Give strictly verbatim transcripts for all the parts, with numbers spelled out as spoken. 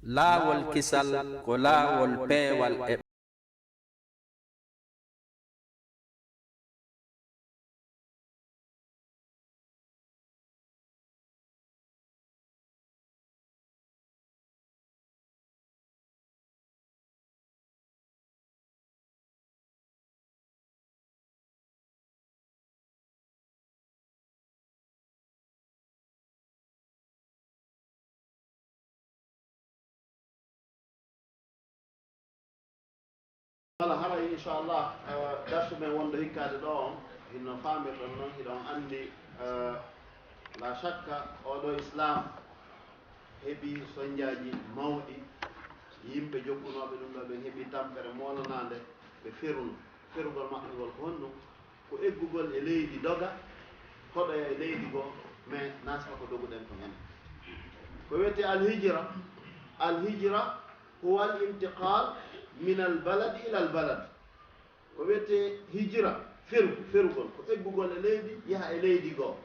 Laawol kisal ko laawol peewal e Wala haray, inchallah, eh, darsu men wonɗo hikkaade ɗo on, hino faamirɗon noon, hiɗon anndi, eh, la shakka, oɗo Islam heɓi sonjaaji mawɗi, yimɓe jokkunooɓe ɗum ɗo ɓen heɓi tampere moolanaande, ɓe feruno. Ferugol maɓɓe ngol ko honɗum? Ko eggugol e leydi doga, hoɗoya e leydi goo, mais naasfa ko doguɗen ko heen. Ko wiyetee alhijra, alhijra huwa al intiqal min al balad ila al balad. Ko wiyetee hijra, feru, ferugol, ko eggugol e leydi, yaha e leydi goo.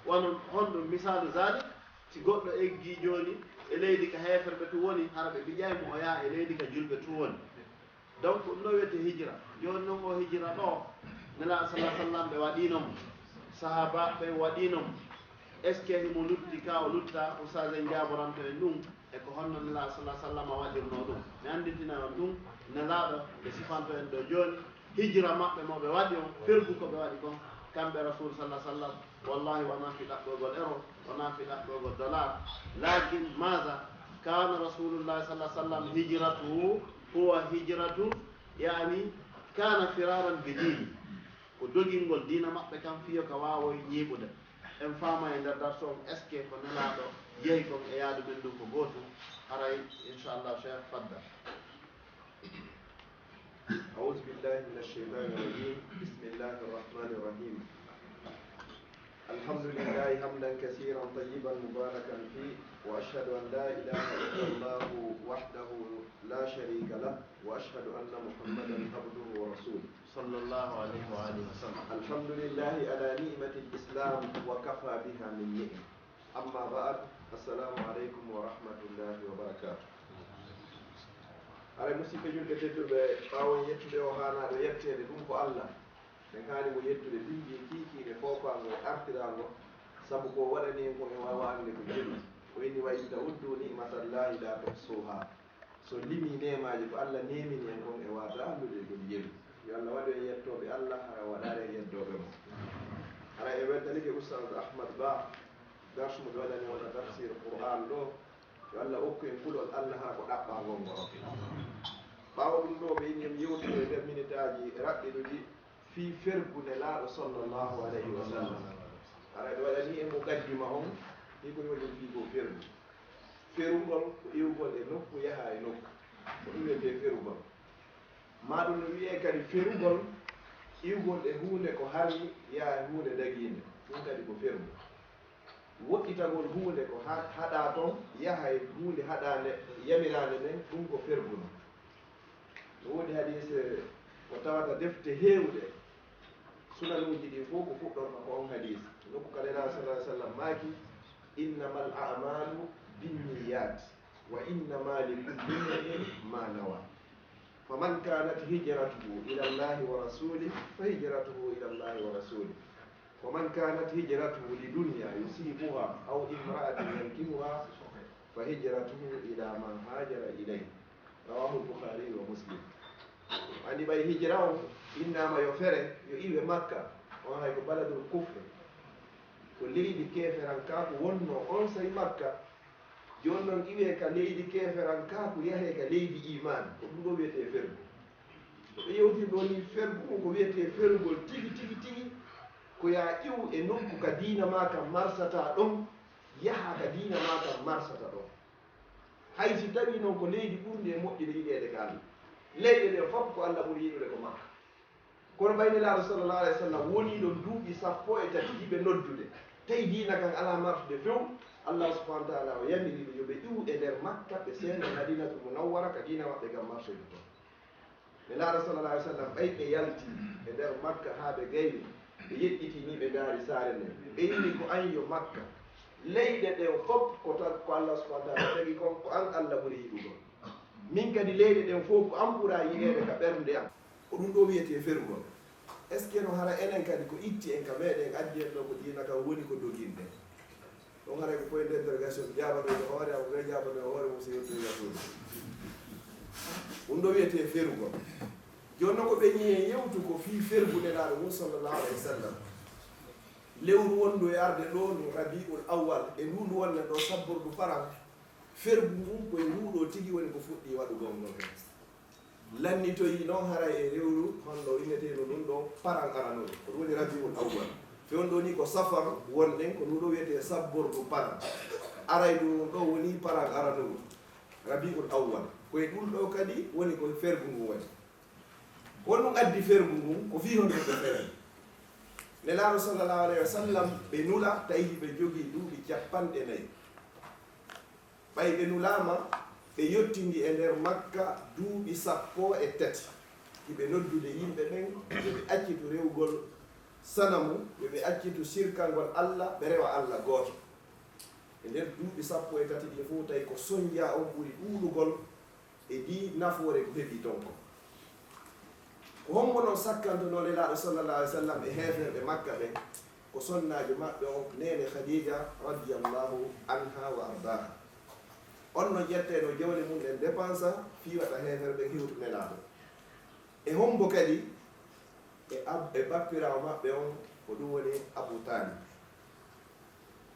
Wano honɗum misaalu zalik, si goɗɗo eggii jooni e leydi ka heeferɓe tun woni, hara ɓe mbiƴay mo o yaha e leydi ka julɓe tun woni. Donc, ɗum ɗo wiyetee hijra. Jooni non o hijra ɗo, Nelaaɗo sallallahu alaihi wasallam ɓe waɗiino mo. Sahaabaaɓe ɓen waɗiino mo. Est-ce que himo lutti ka o lutta? Ustaas en jaaboranto en ɗum. E ko honno Nelaaɗo sallallahu alaihi wasallam waɗirnoo ɗum? Mi annditina on ɗum. Nelaaɗo ɓe sifanto en ɗo jooni. Hijra maɓɓe mo ɓe waɗi on, fergu ko ɓe waɗi kon, kamɓe Rasuul sallallahu alaihi wasallam. Wallahi, wonaa fii ɗaɓɓoygol ero, wonaa fii ɗaɓɓoygol dollar. Lakin maza kana Rasulullah sallallahu alaihi wasallam hijratuhu huwa hijratu, yani, kana firaran bi dini. Ko dogingol diina maɓɓe kan fiyo ka waawoy ñiiɓude. En faama e nder darsu on, est-ce que ko Nelaaɗo yehi kon e yaadu men ndun ko gootum? Haray, inchallah, Cheikh, fadda. أعوذ بالله من الشيطان الرجيم. بسم الله الرحمن الرحيم. الحمد لله حمدا كثيرا طيبا مباركا فيه، وأشهد أن لا إله إلا الله وحده لا شريك له، وأشهد أن محمدا عبده ورسوله. صلى الله عليه وآله وسلم. الحمد لله على نعمة الإسلام وكفى بها من نعمة. Amma ba'd, assalamu alaikum wa rahmatullahi wa barakatuh. Haray, musiɓɓe julɓe tedduɓe, ɓaawo yettude o haanaaɗo yetteede, ɗum ko Allah. En haani mo yettude bimbi kiikiiɗe, foofaango e artiraango, sabu ko o waɗani en kon en waawaa anndude ko jeɗi. O inni: "Wa in ta'uddu ni'matallahi la tuhsuha." So limii neemaaji ko Allah neemini en kon, en waawataa anndude e ko ɗi yeru. Yo Allah waɗu en yettooɓe Allah, hara o waɗaali en yeddooɓe mo. Hara en weltanike Ustaz Ahmad Ba, darsu mo ɓe waɗani wona tafsir Qur'an ɗo. Yo Allah okku en kulol Allah, hara ko ɗaɓɓaa ngol ngol. Ɓaawo ɗum ɗo, ɓe inni en yewtino e nder minitaaji raɓɓiɗuɗi fii fergu Nelaaɗo sallallahu alayhi wa sallam. Hara ɓe waɗani en muqaddima on, ni ko woni fii ko fergu. Ferugol ko iwgol e nokku yaha e nokku. Ko ɗum wiyetee ferugol. Maa ɗum no wiyee kadi ferugol, iwgol e huunde ko harmi, yaha e huunde dagiinde. Ɗum kadi ko fergu. Woɗɗitagol huunde ko ha-, haɗaa ton, yaha e huunde haɗaande, yamiraande nden, ɗum ko fergu non. No woodi hadiis, eh, ko tawata defte heewɗe, sunanuuji ɗin fof ko fuɗɗorta ko on hadiis. Nokku ka Nelaaɗo sallallahu alaihi wa sallam maaki: "Innamal a'malu binniyat, wa innama likulli imri'in ma nawa. Faman kanat hijratuhu ila Allahi wa rasulih, fa hijratuhu ila Allahi wa rasulih. Wa man kanat hijratuhu li dunya yusibuha aw imra'atin yankihuha, fa hijratuhu ila ma hajara ilayh." Rawahu al-Bukhari wa Muslim. Anndi ɓay hijra on innaama yo fere, yo iwe Makka. On hay ko baladul kufr. Ko leydi keeferankaaku wonnoo on saa'i Makka. Jooni non iwee ka leydi keeferankaaku, yahee ka leydi iimaan. Ko ɗum ɗo wiyetee fergu. Ko ɓe yewtiri ɗo ni, fergu ko wiyetee ferugol tigi, tigi, tigi. Ko yaa iw e nokku ka diina maa kan marsataa ɗon, yahaa ka diina maa kan marsata ɗon. Hay si tawii non ko leydi ɓurndi e moƴƴude yiɗeede ka Allah, leyɗe ɗen fof ko Allah ɓuri yiɗude ko Makka. Kono ɓay Nelaaɗo sallallahu alayhi wa sallam wonii ɗon duuɓi sappo e tati hiɓe noddude, tawi diina kan alaa marsude few, Allah subhanahu wa ta'ala o yamiri ɓe yo ɓe iwu e nder Makka, ɓe seena Madinatul Munawwara ka diina maɓɓe kan marsoyde ton. Nelaaɗo sallallahu alayhi wa sallam, ɓay ɓe yalti e nder Makka haa ɓe gayni, ɓe yeƴƴitii ni ɓe ndaari saare nden. Ɓe inni: "Ko an yo Makka, Leyɗe ɗen fof ko tan ko Allah subhanahu wa taala tagi kon, ko an Allah ɓuri yiɗugol. Min kadi leyɗe ɗen fof ko an ɓura yiɗeede ka ɓernde am. Ko ɗum ɗo wiyetee ferugol. Est-ce que no hara enen kadi ko itti en ka meɗen addi en ɗo ko diina kan woni ko doginɗen? Ɗon haray ko point d'interrogation, jaabanoyde hoore am, ko jaabanoyde hoore mum, so yettoyi yasuude. Ɗum ɗo wiyetee ferugol. Jooni noon ko ɓe ñii en yewtu ko fii fergu Nelaaɗo mum sallallahu alayhi wa sallam. Lewru wondu e arde ɗo no Rabiul Awwal, e ndu ndu wonnen ɗo sabbordu paran, fergu ngun ko e ndu ɗo tigi woni ko fuɗɗi waɗugol ngol. Lannitoyi noon haray e lewru honno innetee no ɗum ɗo paran aranuru, ko ɗum woni Rabiul Awwal. Fewndo ni ko safar wonɗen, ko ndu ɗo wiyetee sabbordu paran. Aray ɗum ɗo woni paran aranuru, Rabiul Awwal. Ko e ɗum ɗo kadi woni ko fergu ngun woni. Ko ɗum addi fergu ngun, ko fii honɗum ɓe feren. Nelaaɗo sallallahu alayhi wa sallam ɓe nula, tawi hiɓe jogii duuɓi capanɗe nayi. Ɓay ɓe nulaama, ɓe yottindi e nder Makka duuɓi sappo e tati. Hiɓe noddude yimɓe ɓen, yo ɓe accitu rewgol sanamu, yo ɓe accitu sirkangol Allah, ɓe rewa Allah gooto. E nder duuɓi sappo e tati ɗin fof, tawi ko sonja on ɓuri ɗuuɗugol e ndi nafoore ko heɓi ton kon. Ko hombo non sakkantonoo Nelaaɗo sallallahu alayhi wa sallam e heeferɓe Makka ɓen? Ko sonnaajo maɓɓe on, neene Khadija radiyallahu anha wa ardaha. On no ƴetteenoo jawle mum ɗen dépensa fii wata heeferɓe ɓen hewtu Nelaaɗo. E hombo kadi? E ab-, e bappiraawo maɓɓe on, ko ɗum woni Abu Talib.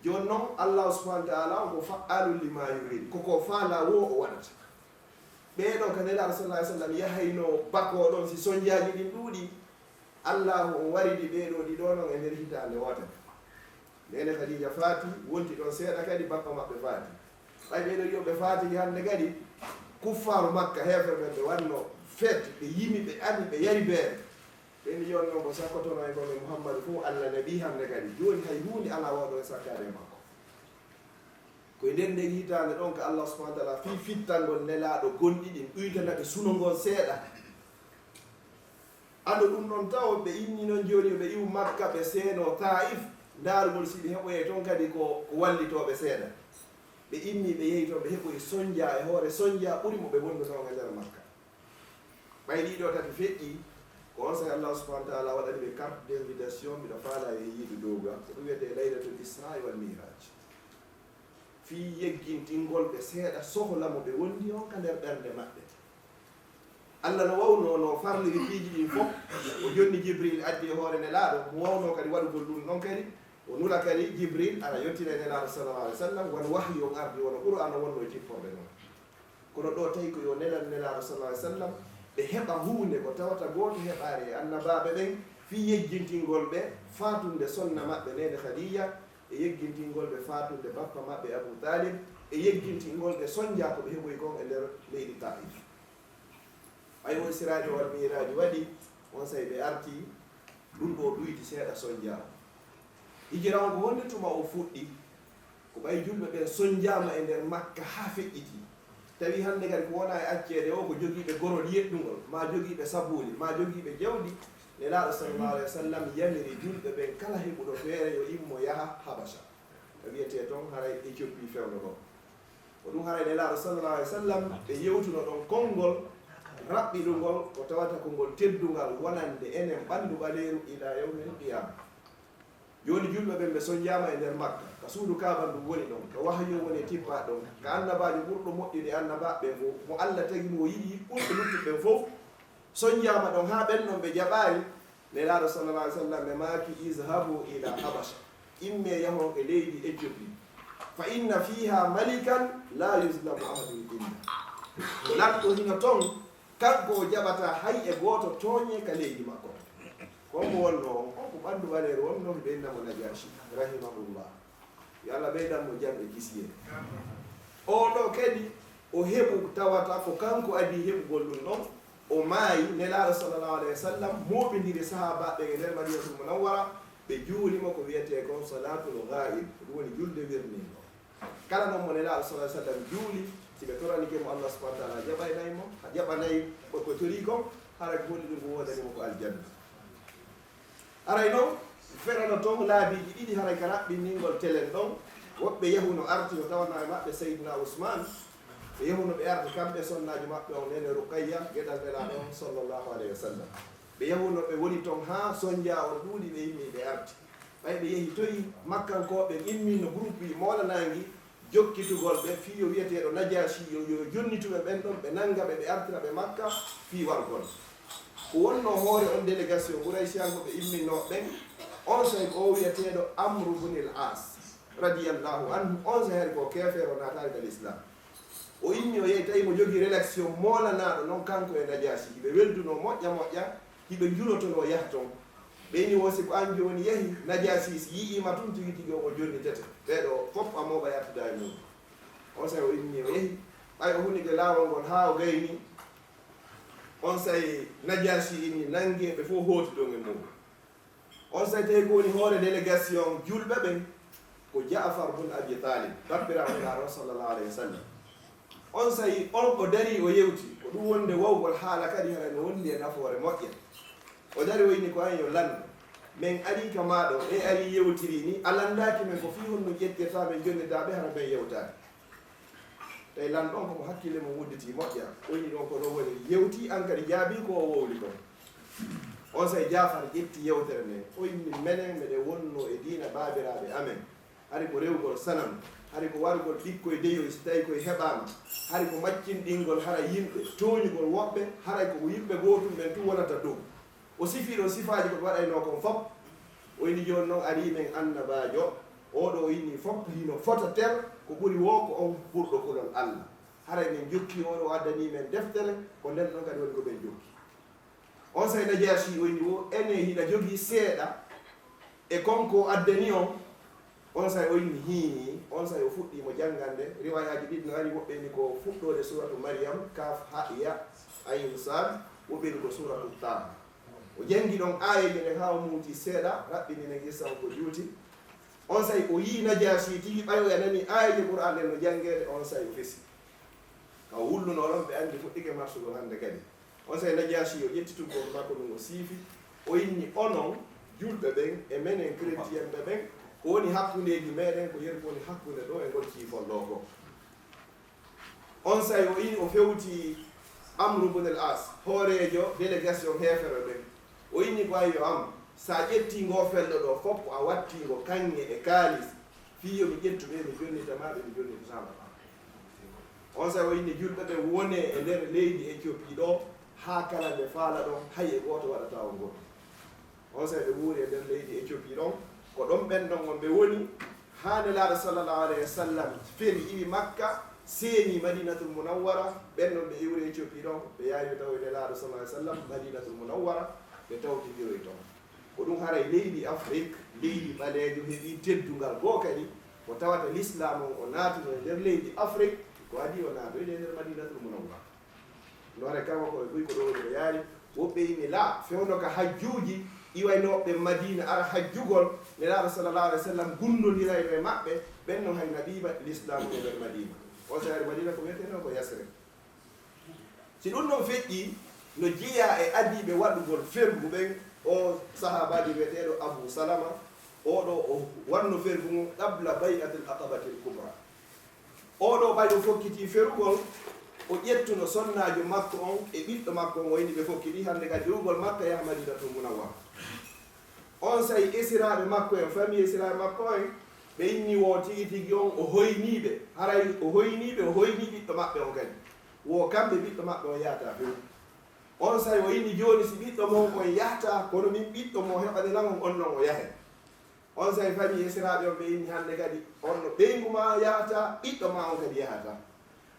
Jooni non, Allahu subhanahu wa ta'ala on ko fa'aalun lima yurid. Ko ko faalaa woo o waɗata. Ɓee ɗoo ka Nelaaɗo sallallahu alayhi wa sallam yahaynoo bakoo ɗon, si sonjaaji ɗin ɗuuɗi, Allahu on waridi ɓee ɗoo ɗiɗo non e nder hitaande wootere. Neene Khadija faati, wonti ɗon seeɗa kadi, bappa maɓɓe faati. Ɓay ɓee ɗoo ɗiɗo ɓe faatiri hannde kadi, kuffaaru Makka, heeferɓe ɓen, ɓe wanno feet, ɓe yimi, ɓe ami, ɓe yari beere. Ɓe mbi jooni non ko sakkotonoo e kon e Muhammadu fof, Allah naɓii hannde kadi. Jooni hay huunde alaa wawɗo e sakkaade e makko. Ko e nder nden hitaande ɗon ka Allah subhanahu wa ta'ala fii fittangol Nelaaɗo gonɗi ɗin, ɗuytana ɓe suno ngon seeɗa. Ado ɗum ɗon tawo, ɓe inni non jooni yo ɓe iwu Makka, ɓe seenoo Taif, ndaarugol si ɓe heɓoyay ton kadi ko, ko wallitooɓe seeɗa. Ɓe immi, ɓe yehi ton, ɓe heɓoyi sonja e hoore sonja ɓuri mo ɓe wondunoo e nder Makka. Ɓay ɗii ɗoo tati feƴƴii, ko on saa'i Allah subhanahu wa ta'ala waɗani ɓe carte d'invitation, miɗo faalaa e yiidu dow ga, ko ɗum wiyetee Laylatul Israa wal Mi'raaj. Fii yeggintingol ɓe seeɗa sohla mo ɓe wondi on ka nder ɓernde maɓɓe. Allah no wawnoo no farliri piiji ɗin fof, o jonni Jibril addi e hoore Nelaaɗo, mo wawnoo kadi waɗugol ɗum ɗon kadi, o nula kadi Jibril ara yottina e Nelaaɗo sallallahu alaihi wa sallam, wano wahyu on ardi, wano Qur'aana wonnoo e tipporde non. Kono ɗoo tawi ko yo nelan Nelaaɗo sallallahu alaihi wa sallam, ɓe heɓa huunde ko tawata gooto heɓaali e annabaaɓe ɓen, fii yejjintingol ɓe faatunde sonna maɓɓe neene Khadija, e yejjintingol ɓe faatunde bappa maɓɓe Abu Talib, e yejjintingol ɓe sonja ko ɓe heɓoyi kon e nder leydi Taif. Ɓay o Israaji wal Miiraaji waɗi, on saa'i ɓe arti, ɗum ɗoo ɗuyti seeɗa sonja on. Hijira on ko honde tuma o fuɗɗi? Ko ɓay julɓe ɓen sonjaama e nder Makka haa feƴƴiti. Tawi hannde kadi ko wona e acceede o, ko jogiiɓe gorol yeɗɗungol, maa jogiiɓe sabuuli, maa jogiiɓe jawdi. Nelaaɗo sallallahu alaihi wa sallam yamiri julɓe ɓen kala heɓuɗo feere yo immo yaha Habasha. Ko wiyetee ton haray Éthiopie fewndo ɗon. Ko ɗum haray Nelaaɗo sallallahu alaihi wa sallam ɓe yewtuno ɗon konngol raɓɓiɗungol ko tawata ko ngol teddungal wonande enen ɓanndu ɓaleeru ila yawmil qiyama. Jooni julɓe ɓen ɓe sonjaama e nder Makka, ka suudu Kaaba ndu woni ɗon, ka wahayu woni tippa ɗon, ka annabaajo ɓurɗo moƴƴude annabaaɓe ɓen fof, mo Allah tagi mo o yiɗi ɓurɓe luttuɓe ɓen fof, sonjaama ɗon haa ɓen ɗon ɓe jaɓaali. Nelaaɗo sallallahu alaihi wa sallam ɓe maaki, "Izhabu ila Habasha, imme yahon e leydi Éthiopie, fa inna fiha malikan la yuzlamu ahadun inda." Lanɗo hino ton, kanko o jaɓata hay e gooto tooñe ka leydi makko. Ko on ko wonnoo on, on ko ɓanndu ɓaleeru wonnoo, ɓe innamo Najashi, rahimahullah. Yo Allah ɓeydan mo jam e kisiyee. Oo ɗoo kadi, o heɓu tawata ko kanko adii heɓugol ɗum ɗon, o maayi, Nelaaɗo sallallahu alaihi wa sallam mooɓindiri sahaabaaɓe ɓen e nder Madinatul Munawwara, ɓe juuli mo ko wiyetee kon salaatul ghaa'ib, ko ɗum woni julde wirniingo. Kala non mo Nelaaɗo sallallahu alaihi wa sallam juuli, si ɓe toranike mo, Allah subhanahu wa ta'ala jaɓaynay mo, jaɓanay ko, ko torii kon, hara ko holli ɗum ko woodani mo ko aljanna. Haray non, ferano ton laabiiji ɗiɗi, haray ka raɓɓiningol telen ɗon, Woɓɓe yahuno arti no tawanno e maɓɓe Seydina Usman. Ɓe yahuno ɓe arti kamɓe sonnaajo maɓɓe on nene Ruqayya, geɗal Nelaaɗo on sallallahu alayhi wa sallam. Ɓe yahuno ɓe woni ton haa sonja on ɗuuɗi ɓe yimmi ɓe arti. Ɓay ɓe yehi toyi, Makkankooɓe immino groupe yi moolanaangi jokkitugol ɓe fii yo wi'eteeɗo Najaasi yo, yo jonnitu ɓe ɓen ɗon, ɓe nanga ɓe, ɓe artira ɓe Makka fii wargol. Ko wonno hoore on délégation Quraysiyankooɓe imminnooɓe ɓen, on say ko o wi'eteeɗo Amru bunil As, radiyallahu anhu, on say hari ko keefeero naataali ka Lislaam. O immi o yehi tawi mo jogii relation moolanaaɗo non kanko e Najaasi. Hiɓe welduno moƴƴa moƴƴa, hiɓe njulotonoo yaha ton. Ɓe inni wo si ko an jooni yehi, Najaasi si yi'ii ma tun tigi tigi o mo jonnitete. Ɓee ɗoo fof a mooɓay artuda e mum. On say o immi o yehi, ɓay o hunike laawol ngol haa o gayni. On say Najaasi inni nangee ɓe fof hooti ɗon e mum. On say tawi ko woni hoore délégation julɓe ɓen ko Jaafar bun Abi Talib, babbiraaɗo Nulaaɗo sallallahu alayhi wa sallam. On say on o darii o yewti, ko ɗum wonde wawgol haala kadi hara no wondi e nafoore moƴƴa. O darii o inni ko an yo lanɗo, men arii ka maa ɗoo, en arii yewtirii ni, a lanndaaki men ko fii honno ƴettirtaa men jonnitaa ɓe hara men yewtaaki. Tawi lanɗo on ko mo hakkille mum udditi moƴƴa. O inni ɗon ko ɗon woni yewti, an kadi jaabii ko o wowli kon. On say Jaafar ƴetti yewtere nden. O inni menen meɗen wonno e diina baabiraaɓe amen. Hari ko rewgol sanam, hari ko wargol ɓikkoy deyoy si tawi koy heɓaama, hari ko maccinɗingol hara yimɓe, tooñugol woɓɓe, haray ko yimɓe gootum ɓen tun wonata dow. O sifii ɗon sifaaji ko ɓe waɗaynoo kon fof. O inni jooni non arii men annabaajo, oo ɗoo o inni fof hino fota ter ko ɓuri woo ko on ɓurɗo kulol Alla. Haray men jokki oo ɗoo o addanii men deftere, ko nden ɗon kadi woni ko men jokki. On say Najaasi o inni wo ene hiɗa jogii seeɗa e kon ko o addani on. On say o inni hii, on say o fuɗɗii mo janngande. Riwaayaaji ɗiɗi no ari, woɓɓe inni ko fuɗɗoode suuratu Maryam, Kaaf, Ha, Ya, Ayn, Saad, woɓɓe inni ko suuratu Taaha. O janngi ɗon aayeeje ɗen haa o muuti seeɗa, raɓɓini nen qissa on ko juuti. On say o yi'i Najaasi tigi, ɓay o nani aayeeje Qur'aan ɗen no janngeede, on say o fesi. Ka o wullunoo ɗon, ɓe anndi fuɗɗike marsugol hannde kadi. On say Najaasi o ƴetti tuggol makko ndun o siifi, o inni, onon julɓe ɓen e menen chrétien ɓe ɓen, ko woni hakkundeeji meɗen, ko yeru ko woni hakkunde ɗoo e ngol ciifol ɗoo ko. On say o ini o fewti Amru bun al As, hooreejo délégation heefere ɓen. O inni ko ayyo am, sa ƴetti ngo fello ɗoo fof, a watti ngo kaŋŋe e kaalis, fii yo mi ƴettu ɓe, mi jonnita ma ɓe, mi jonnitataa ma. On say o inni julɓe ɓe wone e nder leydi Éthiopie ɗoo, haa kala nde faala ɗon, hay e gooto waɗataa on goɗɗum. On say ɓe wuuri e nder leydi Éthiopie ɗon, ko ɗon ɓen ɗon on ɓe woni, haa Nelaaɗo sallallahu alayhi wa sallam feri iwi Makka, seeni Madinatul Munawwara, ɓen ɗon ɓe iwri Éthiopie ɗon, ɓe yaari ɓe tawoy Nelaaɗo sallallahu alayhi wa sallam Madinatul Munawwara, ɓe tawtindiri ton. Ko ɗum haray leydi Afrik, leydi ɓaleejo heɓi teddungal goo kadi, ko tawata Lislaam on o naatuno e nder leydi Afrik, ko adii o naatoyde e nder Madinatul Munawwara. No haray kanko ko e buy ko ɗo woni o yaari, woɓɓe yimɓe la fewndo ka hajjuuji, iwaynooɓe Madiina ara hajjugol, Nelaaɗo sallallahu alayhi wa sallam gundondirayno e maɓɓe, ɓen no hay naɓiima Lislaam e nder Madiina. On say ari Madiina ko wi'eteenoo ko Yasrib. Si ɗum ɗon feƴƴii, no jeyaa e adiiɓe waɗugol fergu ɓen, o sahaabaajo wi'eteeɗo Abu Salama, oo ɗoo o wanno fergu ngun qabla bay'atil aqabatil kubra. Oo ɗoo ɓay o fokkitii ferugol, o ƴettuno sonnaajo makko on e ɓiɗɗo makko on, o inni ɓe fokkiti hannde kadi rewugol Makka yaha Madiinatul Munawwara. On say esiraaɓe makko en, famille esiraaɓe makko en, ɓe inni wo tigi tigi on o hoynii ɓe, haray o hoynii ɓe, o hoynii ɓiɗɗo maɓɓe on kadi. Wo kamɓe ɓiɗɗo maɓɓe on yahata few. On say o inni jooni si ɓiɗɗo mon on yahata, kono min ɓiɗɗo mo heɓani lan on, on non o yahe. On say famille esiraaɓe on ɓe inni hannde kadi, on no ɓeyngu ma yahata, ɓiɗɗo ma on kadi yahata.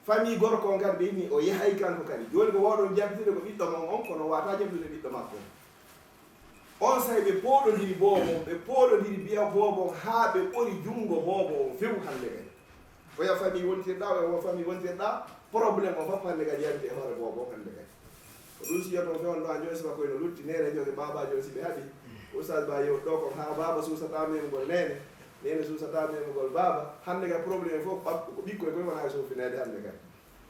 Famille gorko on kadi ɓe inni o yahay kanko kadi. Jooni ko wooɗon jabdude ko ɓiɗɗo mon on, kono wata jabdude ɓiɗɗo makko on. On say ɓe pooɗondiri boobo on, ɓe pooɗondiri biya boobo on haa ɓe ɓori junngo boobo on few hannde kadi. Oya famille wontirɗa, oya wo famille wontirɗa, problème o fof hannde kadi yalti e hoore boobo on hannde kadi. Ko ɗum si yoton fewndo a jooni sima koye no lutti, nene jooni baaba jooni si ɓe haɗi. Oustaz Ba yewti ɗo kon haa baaba suusata memugol nene, nene suusata memugol baaba. Hannde kadi problème fof ɓakko ko ɓikkoy koye wona e suufineede hannde kadi.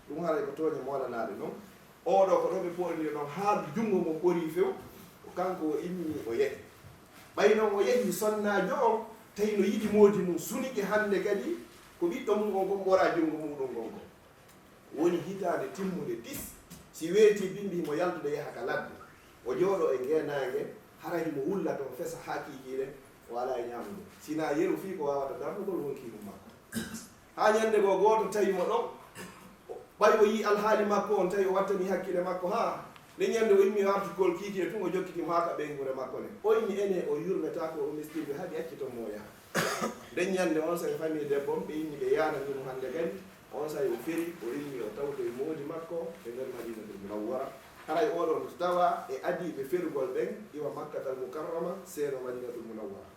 Ɗum haray ko tooñe moolanaaɗe non. Oo ɗoo ko ɗo ɓe pooɗondiri non haa junngo mo ɓorii few, ko kanko o immi o yehi. Ɓay non o yehi sonnaajo on, Tawi no yiɗi moodi mum, sunike hannde kadi ko ɓiɗɗo mum on kon ɓora junngo muɗum ngon kon. Woni hitaande timmunde dis, si weetii bimbi himo yaltude yaha ka ladde. O jooɗo e ngee naange, hara himo wulla ton fesa haa kiikiiɗe, o alaa e ñaamude. Sinaa yeru fii ko waawata darnugol wonki mum makko. Haa ñannde goo gooto tawi mo ɗon, ɓay o yi'i alhaali makko on, tawi o wattanii hakkille makko, haa nde ñannde o immi artugol kiikiiɗe tun, o jokkiti mo haa ka ɓeynguure makko nden. O inni, enee, o yurmetaako o miskinjo, haa ɗi acci ton mo o yaha. Nden ñannde on, saa'i famille debbo on, ɓe inni ɓe yaananii mo hannde kadi. On saa'i o feri, o immi, o tawtoyi moodi makko e nder Madinatul Munawwara. Haray oo ɗoo no tawaa e adiiɓe ferugol ɓen iwa Makkatal Mukarrama, seeno Madinatul Munawwara.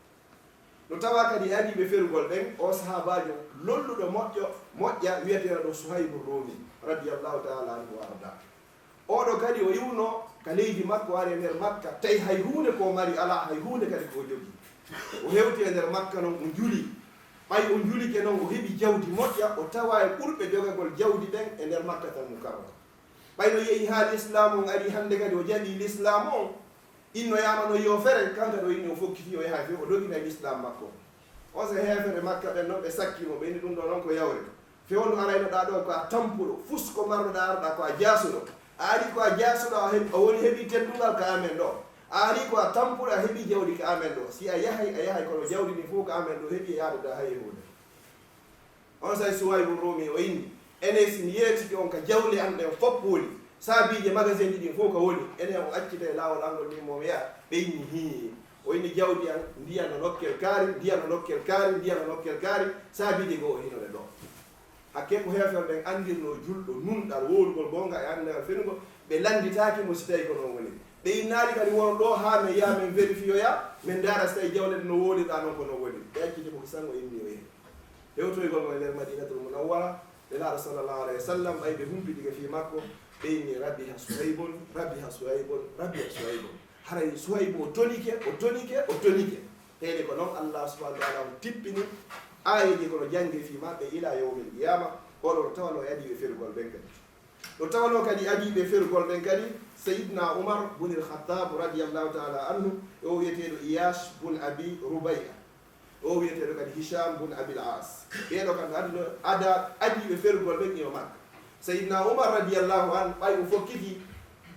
No tawaa kadi e adiiɓe ferugol ɓen, oo sahaabaajo lolluɗo moƴƴo, moƴƴa, wi'eteeɗo ɗo Suhaybu Ruumi, radiyallahu ta'ala anhu wa arda. Oo ɗoo kadi o iwno ka leydi makko, ari e nder Makka, tawi hay huunde ko mari alaa, hay huunde kadi ko jogii. O hewti e nder Makka non, o juli. Ɓay o julike non, o heɓi jawdi moƴƴa, o tawaa e ɓurɓe jogagol jawdi ɓen e nder Makkatal Mukarrama. Ɓay no yehi haa Lislaamu on ari hannde kadi, o jaɓi Lislaamu on, innoyaama no yo fere, kanko ɗo inni o fokkiti, o yaha few, o dogina Lislaam makko. On se heefere Makka ɓen non, ɓe sakki mo, ɓe inni ɗum ɗo non ko yawre. Fewndo araynoɗaa ɗo ko a tampuɗo, fus ko marnoɗaa arɗaa ko a jaasuɗo. A ari ko a jaasuɗo, a heɓi, a woni heɓi teddungal ka amen ɗo. A ari ko a tampuɗo, a heɓi jawdi ka amen ɗo. Si a yahay, a yahay, kono jawdi ndin fow ka amen ɗo heɓi, e yaadude hay e huunde. On say Suwaybu Ruumi o inni, enen si mi yeetike on ka jawle an ɗen fow woni, saabiije magasin ji ɗin fow ka woni, enen on accita e laawol an ngol min mo mi yaha. Ɓe inni, hii. O inni, jawdi an, ndiyan no nokkel kaari, ndiyan no nokkel kaari, ndiyan no nokkel kaari, saabiije goo o hinore ɗo. Hakke ko heeferɓe ɓen anndirnoo julɗo nunɗal, wowlugol goonga e anndagal fenugol, ɓe lannditaaki mo si tawii ko non woni. Ɓe innaali kadi won ɗo haa men yaha men vérifiyoya, men ndaara si tawii jawle ɗen no wowlirɗaa non ko non woni. Ɓe acciti mo kisan o inni o yehi. Hewtoygol mo e nder Madinatul Munawwara, Nelaaɗo sallallahu alayhi wa sallam, ɓay ɓe humpitike fii makko, ɓe inni, "Rabiha Suhaybun, rabiha Suhaybun, rabiha Suhaybun." Haray Suhaybu o tonike, o tonike, o tonike. Heyde ko non Allah subhanahu wa ta'ala on tippini aayeeje kono jannge fii maɓɓe ila yawmil qiyama, oɗo no tawano e adiiɓe ferugol ɓen kadi. No tawano kadi adiiɓe ferugol ɓen kadi, Sayyidina Umar bun al-Khattab radiyallahu ta'ala anhu, e o wi'eteeɗo Iyash bun Abi Rubay'a, e o wi'eteeɗo kadi Hisham bun Abil As. Ɓeeɗo kam no adino ada adiiɓe ferugol ɓen e o Makka. Sayyidina Umar radiyallahu anhu, ɓay o fokkiti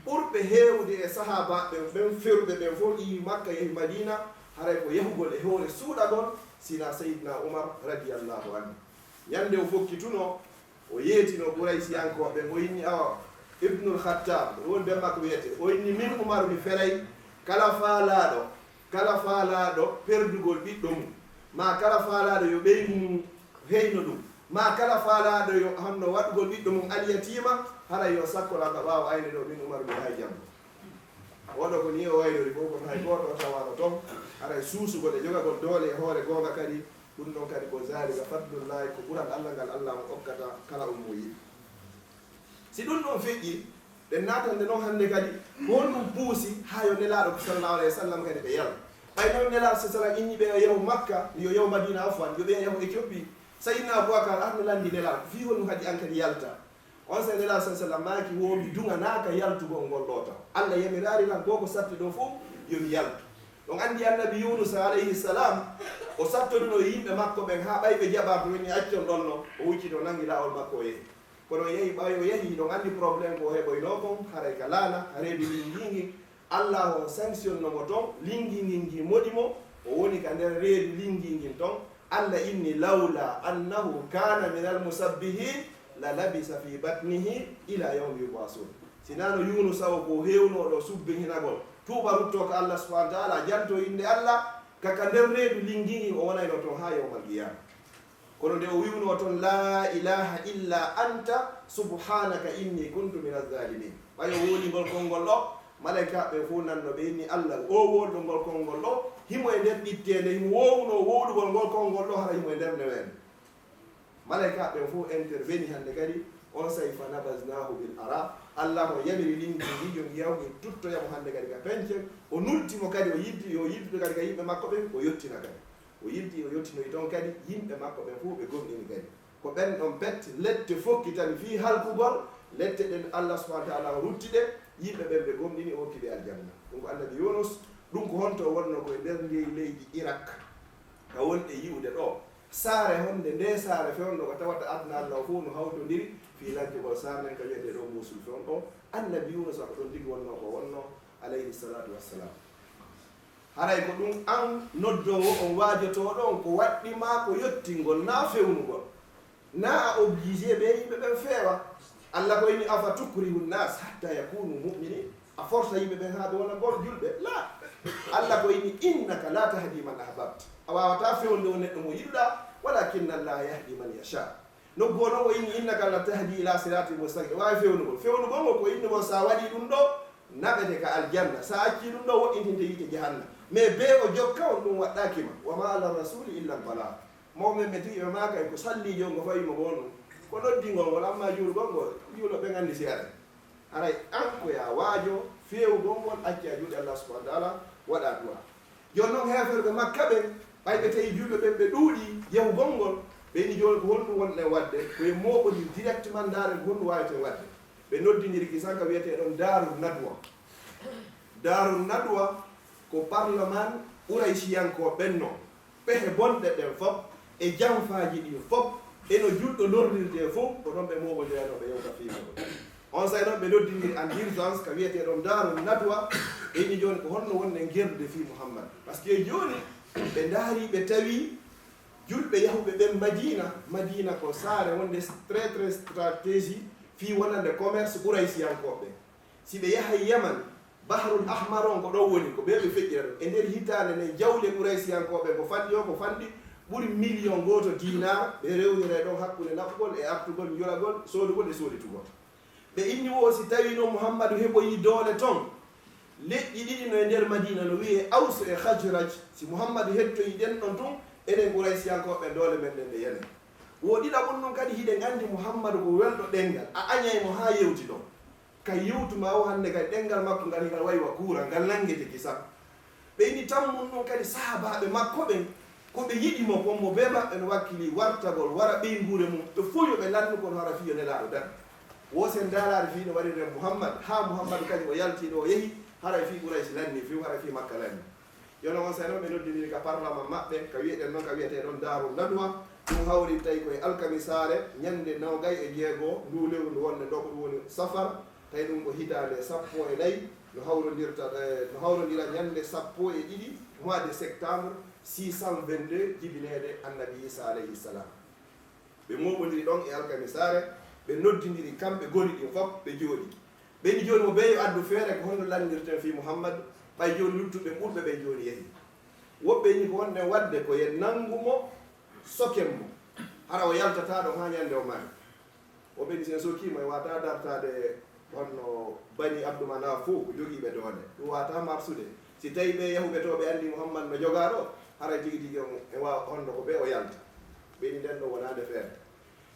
ɓurɓe heewude e sahaabaaɓe ɓen feruɓe ɓen fow, iwi Makka, yehi Madina, haray ko yahugol e hoore suuɗagol, sina Sayyidina Umar radiyallahu anhu. Ñande o fokkituno, o yeetino Quraysiyankooɓe, o inni, awa, Ibnul Khattab, ɗum woni ben makko wiyete, o inni, min Umar mi feray kala faalaaɗo, kala faalaaɗo perdugol ɓiɗɗo mum, ma kala faalaaɗo yo ɓeyngu mum heyno ɗum, ma kala faalaaɗo yo honno waɗugol ɓiɗɗo mum alyatiima, haray yo sakkolan ka ɓaawo ayne ɗo, min Umar mi hay janngo. Oɗo ko ni o waylori fof, kono hay gooto o tawaano toon. Haray suusugol e jogagol doole e hoore goonga kadi, ɗum ɗon kadi ko zalika fadlullahi, ko ɓural Allah ngal Allah on okkata kala on mo yiɗi. Si ɗum ɗon feƴƴi, ɗen naatande noon hannde kadi, ko honɗum puusi haa yo Nelaaɗo sallallahu alayhi wa sallam kadi ɓe yal? Ɓay noon Nelaaɗo sallallahu alayhi wa sallam inni ɓe yo yahu Makka, yo yahu Madina, afwan, yo ɓe yahu Éthiopie. Sayyidina Abubakar arno lanndi Nelaaɗo, fii honɗum haɗi an kadi yalta? On sene Nelaaɗo sallallahu alayhi wa sallam maaki, wo mi duŋanaaka yaltugol ngol ɗoo taw. Allah yamiraali lan ko ko satti ɗoo fof yo mi yaltu. Ɗon anndi Annabi Yuunusa alayhi salam, o sattoduno e yimɓe makko ɓen haa ɓay ɓe jaɓaaka, o inni, "Accon ɗon non." O wucciti, o nangi laawol makko, o yehi. Kono o yehi, ɓay o yehi, ɗon anndi problème ko o heɓoynoo kon, haray ka laana, reedu lingi ngin, Allah on sanctionno mo ton, lingi ngin ngin moɗi mo, o woni ka nder reedu lingi ngin ton. Allah inni, "Lawla annahu kana minal musabbihin, la labisa fi batnihi ila yawmi yub'asun." Sinaa no Yuunusa o ko heewnooɗo subbihinagol, tuuba ruttoo ka Allah subhanahu wa ta'ala, jantoo innde Allah, ka, ka nder reedu lingi ngin o wonayno ton haa yawmal qiyama. Kono nde o wi'unoo ton, "La ilaha illa anta subhanaka inni kuntu minaz zalimin." Ɓay o wowlii ngol konngol ɗoo, malaykaaɓe ɓen fof nanno ɓe inni, "Allah, oo wowluɗo ngol konngol ɗoo, himo e nder ɓitteende, himo wowlunoo wowlugol ngol konngol ɗoo, hara himo e nder neweende." Malaykaaɓe ɓen fof interveni hannde kadi, on saa'i, "Fa nabaznahu bil ara." Allah mo yamiri lingi ndi, yo ngi yahu, ngi tuttoya mo hannde kadi ka pencen. O nulti mo kadi, o yilti, yo yiltude kadi ka yimɓe makko ɓen, o yottina kadi. O yilti, o yottinoyi toon kadi, yimɓe makko ɓen fof ɓe gomɗini kadi. Ko ɓen ɗon pet lette fokkitani fii halkugol, lette ɗen Allah subhanahu wa ta'ala o rutti ɗe, yimɓe ɓen ɓe gomɗini, o hokki ɓe aljanna. Ɗum ko Annabi Yunus, ɗum ko honto o wonnoo? Ko e nder ndey leydi Irak. ka wonɗe yi'ude ɗoo. Saare honde, nde saare fewndo ko tawata aduna Allah o fof no hawtondiri fii lancugol saare nden ka wi'etee ɗoo Muusul fewndo ɗoo. Annabi Yuunusa ko ɗon tigi wonnoo ko wonnoo, alayhi salaatu wassalaam. Haray ko ɗum an noddoowo on waajotooɗo on ko waɗɗi maa ko yottingol naa fewnugol. Naa a obligé ɓe yimɓe ɓen feewa. Allah ko inni: "Afa tukrihu nnas hatta yakunu mu'minin?" A forsa yimɓe ɓen haa ɓe wona gom julɓe? La. Allah ko inni: "Innaka la tahdi man ahbabta." A waawataa fewnude on neɗɗo mo yiɗuɗaa, walakinna Allaha yahdi man yasha. Nokku o non o inni: "Innaka la tahdi ila siratin mustaqim." Waawi fewnugol. Fewnugol ngol ko innugol, so a waɗii ɗum ɗoo, naɓete ka aljanna. So a accii ɗum ɗoo, woɗɗintinte yiite jahannam. Mais bee o jokka on, ɗum waɗɗaaki ma. Wa ma ala rasuli illa al balagh. Mawɓe men tigi ɓe maaka e ko salliijo ngo fawi mo won ɗum. Ko noddingol ngol, amma juulgol ngol, juulooɓe ɓen anndi si aray. Haray an ko yaa waajo feewugol ngol, acca juuɗe Allah subhanahu wa ta'ala, waɗa du'a. Jooni non heeferɓe Makka ɓen, ɓay ɓe tawi julɓe ɓen ɓe ɗuuɗi yahugol ngol, ɓe inni jooni ko honɗum wonɗen waɗde? Ko e mooɓondir directement ndaaren ko honɗum waaweten waɗde. Ɓe noddindiri kisan ka wi'etee ɗon Daaru Nadwa. Daaru Nadwa ko parlement Quraysiyankooɓe ɓen non. Pehe bonɗe ɗen fof e janfaaji ɗin fof e no julɗo lorrirtee fof, ko ɗon ɓe mooɓondiranoo, ɓe yewta fii muɗum. Onsay non ɓe noddindiri en urgence ka wi'etee ɗon Daaru Nadwa, ɓe inni jooni ko honno wonɗen gerdude fii Muhammad. Parce que jooni ɓe ndaari, ɓe tawi julɓe yahuɓe ɓen Madiina, Madiina ko saare wonde très, très stratégie fii wonande commerce Quraysiyankooɓe. Si ɓe yahay Yaman, Bahrul Ahmar on ko ɗon woni, ko ɓe ɓe feƴƴira ɗum. E nder hitaande nden, jawle Quraysiyankooɓe ko fanɗi o, ko fanɗi ɓuri miliyon gooto diinaar, ɓe rewnira ɗon hakkunde naɓugol e artugol, njulagol, soodugol e sooditugol. Ɓe inni wo, si tawii non Muhammadu heɓoyii doole ton, leƴƴi ɗiɗi no e nder Madiina, no wi'ee Aws e Khazraj, si Muhammadu hettoyii ɗen ɗon tun, enen Quraysiyankooɓe doole men ɗen ɗe yanay. Wo ɗiɗaɓun non kadi, hiɗen anndi Muhammadu ko welɗo ɗenngal, a añay mo haa yewti ɗon. Ka yewtu ma o hannde kay, ɗenngal makko ngal, ngal wayi wa kuuran, ngal nanngete kisan. Ɓe inni tammun non kadi sahaabaaɓe makko ɓen, ko ɓe yiɗi mo kon, mo bee maɓɓe no wakkilii wartagol, wara ɓeynguure mum, ɓe fow yo ɓe lannu, kono hara fii yo Nelaaɗo daɗ. Wo si en ndaaraali fii no waɗirren Muhammad, haa Muhammad kañum o yaltii ɗo o yehi, haray fii Quraysh lannii few, haray fii Makka lannii. Yo non onsay non ɓe noddindiri ka parlement maɓɓe, ka wi'eɗen non, ka wi'etee ɗon Daaru Nadwa. Ɗum hawri tawi ko e alkamisaare, ñannde noogay e jeego nduu lewru ndu wonnde ɗoo, ko ɗum woni Safar, tawi ɗum ko hitaande sappo e nayi, no hawrondirta, eh, no hawrondira ñannde sappo e ɗiɗi mois de septembre six cent vingt-deux, jibineede Annabi Iisaa alayhi salam. Ɓe mooɓondiri ɗon e alkamisaare, ɓe noddindiri kamɓe gori ɗin fof, ɓe jooɗi. Ɓe inni jooni mo bee yo addu feere ko honno lannirten fii Muhammad, ɓay jooni luttuɓe ɓurɓe ɓen jooni yehi. Woɓɓe inni ko wonɗen waɗde ko yen nanngu mo, soken mo, hara o yaltataa ɗon haa ñannde o mari. Woɓɓe inni si en sokii mo, en waawataa dartaade honno Bani Abdu Manaf fow ko jogiiɓe doole. Ɗum waawataa marsude. Si tawii ɓee yahuɓe to ɓe anndi Muhammad no jogaa ɗo, haray tigi tigi on e waawa honno ko ɓe o yalta. Ɓe inni nden ɗon wonaande feere.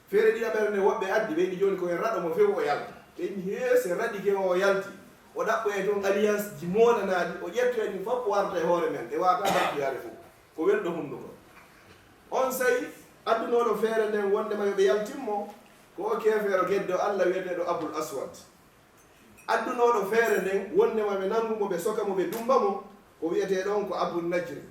Feere ɗiɗaɓere nde woɓɓe addi, ɓe inni jooni ko en raɗo mo few o yalta. Ɓe inni hee, si en raɗike o, o yalti, o ɗaɓɓoyay ton alliance ji molanaaɗi, o ƴettoya ɗin fof o warta e hoore men. E waawataa dartoyaade fow. Ko welɗo hunnduko. Onsay addunooɗo feere nden wonndema yo ɓe yaltin mo, ko o keefeero geddo Allah wi'eteeɗo Abul Aswad. Addunooɗo feere nden wonndema ɓe nanngu mo, ɓe soka mo, ɓe dummba mo, ko wi'etee ɗon ko Abu Najri.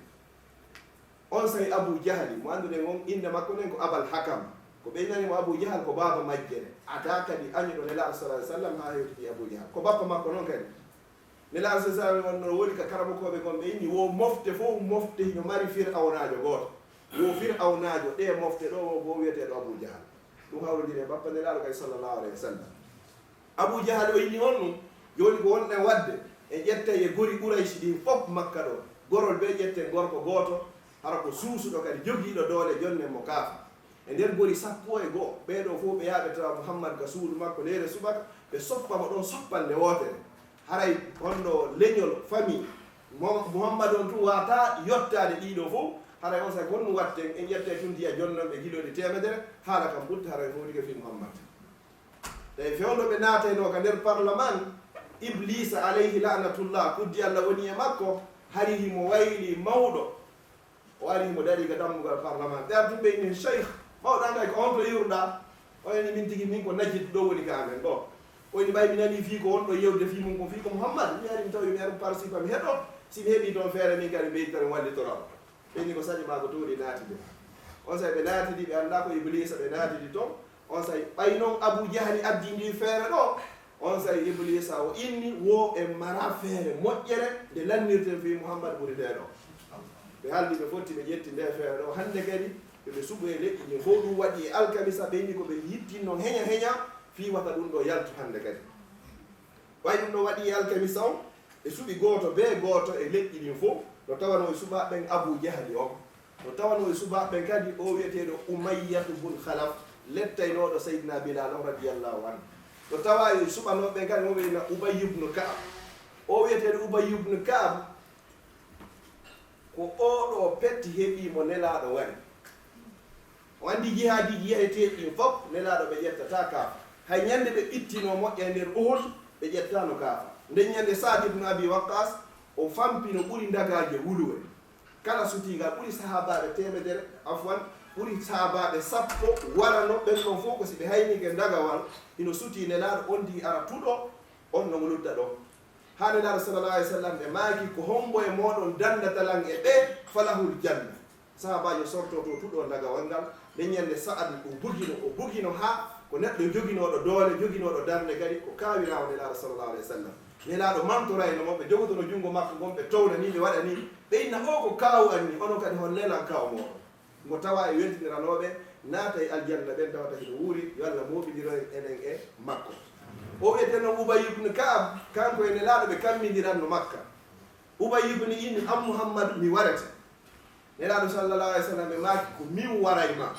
Onsay Abu Jahali, mo annduɗen on innde makko nden ko Abal Hakam. Ko ɓe innani mo Abu Jahal ko baaba majjere. Ataa kadi añuɗo Nelaaɗo sallallahu alaihi wasallam haa hewtiti Abu Jahal. Ko bappa makko non kadi. Nelaaɗo sallallahu alaihi wasallam wonno woni ka karamokooɓe gon, ɓe inni wo mofte fow mofte hino mari fir'awnaajo gooto. Wo fir'awnaajo ɗee mofte ɗoo wo, wo wi'eteeɗo Abu Jahal. Ɗum hawrondiri e bappa Nelaaɗo kay sallallahu alaihi wasallam. Abu Jahal o inni on ɗum, jooni ko wonɗen waɗde, en ƴettay e gori Quraysh ɗin fof Makka ɗo, gorol bee ƴetten gorko gooto, hara ko suusuɗo kadi jogiiɗo doole, jonnen mo kaafa. E nder gori sappo e go'o, ɓee ɗoo fof ɓe yaha ɓe tawa Muhammad ka suudu makko leyre subaka, ɓe soppa mo ɗon soppande wootere. Haray honno leñol, famille, Mo-, Muhammad on tun waawataa yottaade ɗii ɗoo fof, haray on saa'i ko honɗum waɗten, en ƴettay tun diya jonnon ɓe gilooɗi teemedere, haala kan ɓutte, haray fowtike fii Muhammad. Tawi fewndo ɓe naataynoo ka nder parlement, Ibliisa alayhi la'natullah, kuddi Allah woni e makko, hari himo wayli mawɗo. O ari himo darii ka dammugal parlement. Ɓe arti ɓe inni, "Cheikh, mawɗo an kay, ko honto iwruɗaa?" O inni, "Min tigi, min ko Najid ɗo woni ka amen ɗo." O inni, "Ɓay mi nanii fii ko wonɗo yewde fii mum ko fii ko Muhammad, mi ari mi tawi mi ari par sifa mi heɗo. Si mi heɓii toon feere min kadi mi ɓeydita mi wallitora on." Ɓe inni ko saɗi maa ko towɗi naatide. Onsay ɓe naatidi, ɓe anndaa ko Ibliisa ɓe naatidi ton. Onsay ɓay non Abu Jahli addi ndi feere ɗoo. Onsay Ibliisa o inni, wo en maraa feere moƴƴere nde lannirten fii Muhammad ɓuri ndee ɗoo. Ɓe haldi, ɓe fotti, ɓe ƴetti ndee feere ɗoo. Hannde kadi, ɓe ɓe suɓo e leƴƴi ɗin fow. Ɗum waɗi e alkamisa, ɓe inni ko ɓe yittinno heña heña fii wata ɗum ɗoo yaltu hannde kadi. Ɓay ɗum ɗoo waɗi e alkamisa on, ɓe suɓi gooto bee gooto e leƴƴi ɗin fow. No tawanoo e suɓaaɓe ɓen Abu Jahli on. No tawanoo e suɓaaɓe ɓen kadi o wi'eteeɗo Umayyatu bun Khalaf, lettaynooɗo Sayyidina Bilal on radiyallahu anhu. No tawaa e suɓanooɓe ɓen kadi mo ɓe wi'ata Ubay ibn Ka'ab. O wi'eteeɗo Ubay ibn Ka'ab, ko oo ɗoo petti heɓii mo Nelaaɗo wari. O anndi jihaadiiji yaheteeɗi ɗin fow, Nelaaɗo ɓe ƴettataa kaafa. Hay ñannde ɓe ɓittinoo moƴƴa e nder Uhud, ɓe ƴettaano kaafa. Nden ñannde Sa'd ibn Abi Waqqas, o fampi no ɓuri ndagaaje wuluwe. Kala sutiigal ɓuri sahaabaaɓe teemedere, afwan, ɓuri sahaabaaɓe sappo warano, ɓen ɗon fow ko si ɓe hayniike ndagawal, hino sutii Nelaaɗo on di ara tuɗo, on no mo ludda ɗon. Haa Nelaaɗo sallallahu alayhi wa sallam ɓe maaki, ko hombo e mooɗon dandata lan e ɓe, falahul janna. Sahaabaajo sortotoo tuɗo ndagawal ngal, nden ñannde Sa'adu o bugino, o bugino haa ko neɗɗo joginooɗo doole, joginooɗo darnde kadi, ko kaawiraawo Nelaaɗo sallallahu alayhi wa sallam. Nelaaɗo mantorayno mo, ɓe jogotono junngo makko ngon, ɓe townanii, ɓe waɗanii, ɓe inna, "Oo ko kaawu an ni, onon kadi hol lelan kaawu mooɗon?" Mo tawaa e weltiniranooɓe naata e aljanna ɓen tawata hino wuuri, yo Allah mooɓindiroyen enen e makko. O wi'etee non Ubay ibn Ka'ab, kanko e Nelaaɗo ɓe kammindiranno Makka. Ubay ibn inni, "An Muhammadu, mi warete." Nelaaɗo sallallahu alayhi wa sallam ɓe maaki, "Ko min waray ma."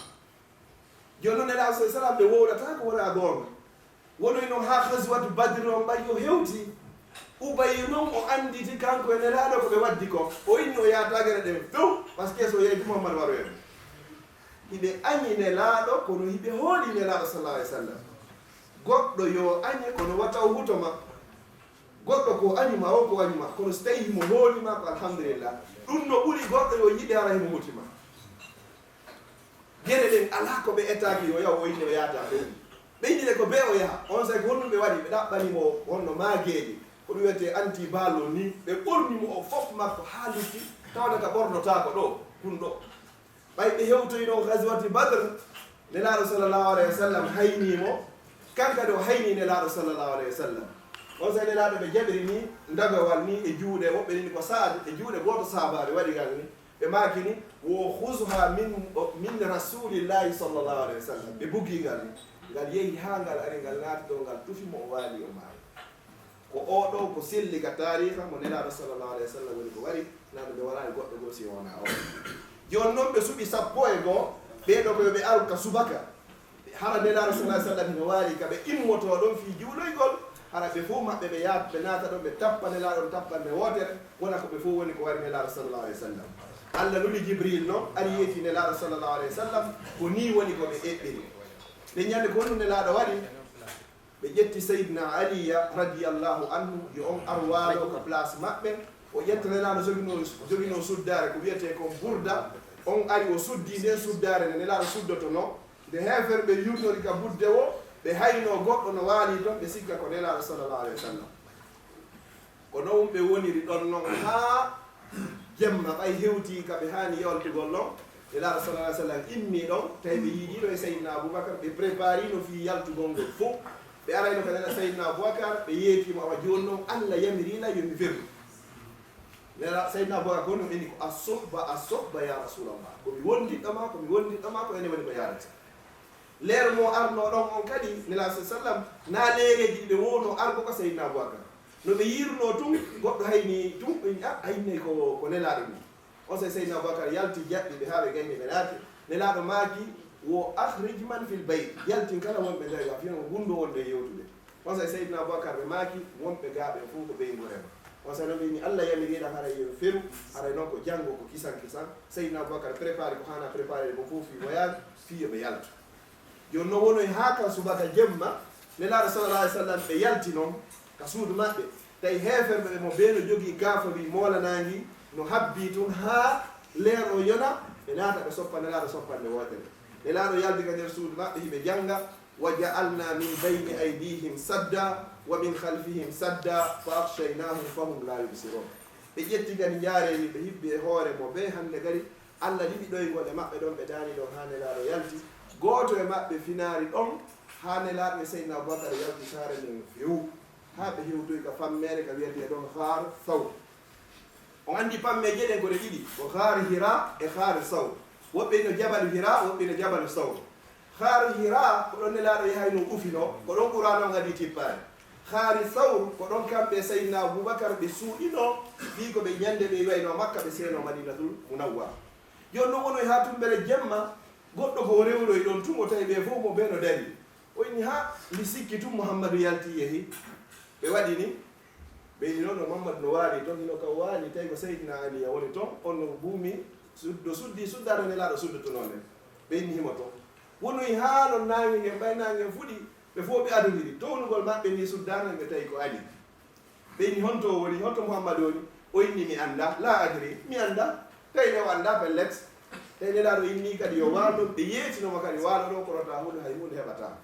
Jooni non Nelaaɗo sallallahu alayhi wa sallam ɓe wowlata ko wonaa goonga. Wonoyno haa Ghazwatu Badr on ɓay o hewti. Ubay non o annditi kanko e Nelaaɗo ko ɓe waddi ko. O inni o yaata gere ɗen few, parce que so yeeyi Muhammad waroyno. Hiɓe añi Nelaaɗo, kono hiɓe hooli Nelaaɗo sallallahu alayhi wa sallam. Goɗɗo yo añe, kono wata o huto ma. Goɗɗo ko añi ma, o ko añi ma, kono so tawi himo hooli ma, ko alhamdulillah. Ɗum no ɓuri goɗɗo yo yiɗe hara himo huti ma. Gere ɗen alaa ko ɓe etaaki yo yaw, o inni o yaata ɓe. Ɓe inni le ko bee o yaha, onsay ko honɗum ɓe waɗi? Ɓe ɗaɓɓani mo honno maageeje, ko ɗum wiyetee anti-ballon ni, ɓe ɓorni mo o fof makko haa lutti, tawata ka ɓornotaako ɗo, kun ɗo. Ɓay ɓe hewtoyno Ghazwati Badr, Nelaaɗo sallallahu alayhi wa sallam haynii mo, kanko kadi o haynii Nelaaɗo sallallahu alayhi wa sallam. Onsay Nelaaɗo ɓe jaɓiri ni, ndagawal ni e juuɗe, woɓɓe ni ko Saad, e juuɗe gooto sahaabaaɓe waɗi ngal ni, ɓe maaki ni, "Wo khuzha min, min Rasulillahi sallallahu alayhi wa sallam." Ɓe bugi ngal ni, ngal yehi haa ngal ari, ngal naati ɗo, ngal tufi mo, o waali, o maayi. Ko oo ɗoo ko selli ka taariika mo Nelaaɗo sallallahu alayhi wa sallam woni ko wari, Nelaaɗo nde waraani goɗɗo goo si wonaa oo. Jooni non ɓe suɓi sappo e goo, ɓee ɗoo ko yo ɓe aru ka subaka. Hara Nelaaɗo sallallahu alayhi wa sallam hino waali ka ɓe immotoo ɗon fii juuloygol, hara ɓe fow maɓɓe ɓe yaat-, ɓe naata ɗon, ɓe tappa Nelaaɗo on tappande wootere, wona ko ɓe fow woni ko wari Nelaaɗo sallallahu alayhi wa sallam. Allah nuli Jibril non, ari yeeti Nelaaɗo sallallahu alayhi wa sallam, ko nii woni ko ɓe eɓɓiri. Nden ñande ko honɗum Nelaaɗo waɗi? Ɓe ƴetti Seydina Aliya radiyallahu anhu, yo on ar waalo ka place maɓɓe. O ƴetta Nelaaɗo joginoo, joginoo suddaare, ko wiyetee kon burda. On ari o suddi nden suddaare nde Nelaaɗo suddotonoo. Nde heeferɓe yurnori ka budde woo, ɓe haynoo goɗɗo no waalii ton, ɓe sikka ko Nelaaɗo sallallahu alayhi wa sallam. Ko non ɓe woniri ɗon non haa jemma, ɓay hewtii ka ɓe haani yaltugol non. Nelaaɗo sallallahu alayhi wa sallam immii ɗon, tawi ɓe yiidiino e Seydina Abubakar, ɓe préparino fii yaltugol ngol fow. Ɓe arayno ka Nelaaɗo Seydina Abubakar, ɓe yeetii mo, "Awa jooni non Allah yamirii lan yo mi ferru." Nelaaɗo Seydina Abubakar ko non inni ko, "As-suhba, as-suhba ya Rasulallah." Ko mi wondiɗɗo maa, ko mi wondiɗɗo maa, ko enen woni ko yaadata. Leer mo arnoo ɗon on kadi, Nelaaɗo sallallahu alayhi wa sallam, naa leereeji ɗi ɓe woowno argo ka Seydina Abubakar. No ɓe yiirunoo tun, goɗɗo hayni tun, ɓe wi'i, "Ah, a innay ko, ko Nelaaɗo ni." Onsay Seydina Abubakar yalti jaɓɓi ɓe haa ɓe gayni ɓe naati. Nelaaɗo maaki, "Wo akhrij man fil bayt." Yaltin kala wonɓe nder gaa, fii no gunndoo wonɓe yewtude. Onsay Seydina Abubakar ɓe maaki, "Wonɓe gaa ɓen fow ko ɓeyngu rema." Onsay non ɓe inni, "Allah yamiriino haray yo feru, haray non ko janngo ko kisan kisan." Seydina Abubakar prépare ko haana prépare ko fow fii voyage, fii yo ɓe yaltu. Jooni non wonoy haa kan subaka jemma, Nelaaɗo sallallahu alayhi wa sallam ɓe yalti non ka suudu maɓɓe. Tawi heeferɓe ɓe mo bee no jogii kaafa wii moolanaangi, no habbii tun haa leer o yona, ɓe naata ɓe soppa Nelaaɗo soppande wootere. Nelaaɗo yalti ka nder suudu maɓɓe, hiɓe jannga, "Wa ja'alna min bayni aydihim sadda, wa min khalfihim sadda, fa aghshaynahum fahum la yubsirun." Ɓe ƴetti kadi njaareeri, ɓe hibbi e hoore mo bee hannde kadi, Allah liɓi ɗoyngol e maɓɓe ɗon, ɓe daari ɗon haa Nelaaɗo yalti. Gooto e maɓɓe finaari ɗon haa Nelaaɗo e Seydina Abubakar yalti saare nden few, haa ɓe hewtoyi ka fammeere ka wiyetee ɗon Haaru Sawr. On anndi pammeeje ɗen ko ɗe ɗiɗi, ko Haaru Hira e Haaru Sawr. Woɓɓe ino Jabalu Hira, woɓɓe ino Jabalu Sawr. Haaru Hira ko ɗon Nelaaɗo yahayno ufinoo, ko ɗon Qur'aana on adii tippaade. Haaru Sawr ko ɗon kamɓe e Seydina Abubakar ɓe suuɗinoo, fii ko ɓe ñande ɓe iwayno Makka, ɓe seenoo Madinatul Munawwara. Jooni non wonoyi haa tumbere jemma, goɗɗo goo rewroyi ɗon tun, o tawi ɓe fow mo ɓe no darii. O inni, "Haa, mi sikki tun Muhammadu yalti yehi." Ɓe waɗi ni, ɓe inni, "Non no Muhammadu no waali ton, hino ka waali, tawi ko Seydina Aliya woni ton, on no buumi, suddo, suddi, suddaano Nelaaɗo suddotonoo nden." Ɓe inni, "Himo ton." Wonoyi haa non naange ngen, ɓay naange ngen fuɗi, ɓe fow ɓe adondiri. Townugol maɓɓe ni suddaano ɓe tawi ko Ali. Ɓe inni, "Honto o woni? Honto Muhammadu woni?" O inni, "Mi anndaa, laa adri, mi anndaa." Tawi ɓe o anndaa pellet. Tawi Nelaaɗo inni kadi yo waal ɗon, ɓe yeetino mo kadi waalo ɗon, kono taa huunde, hay huunde heɓataa.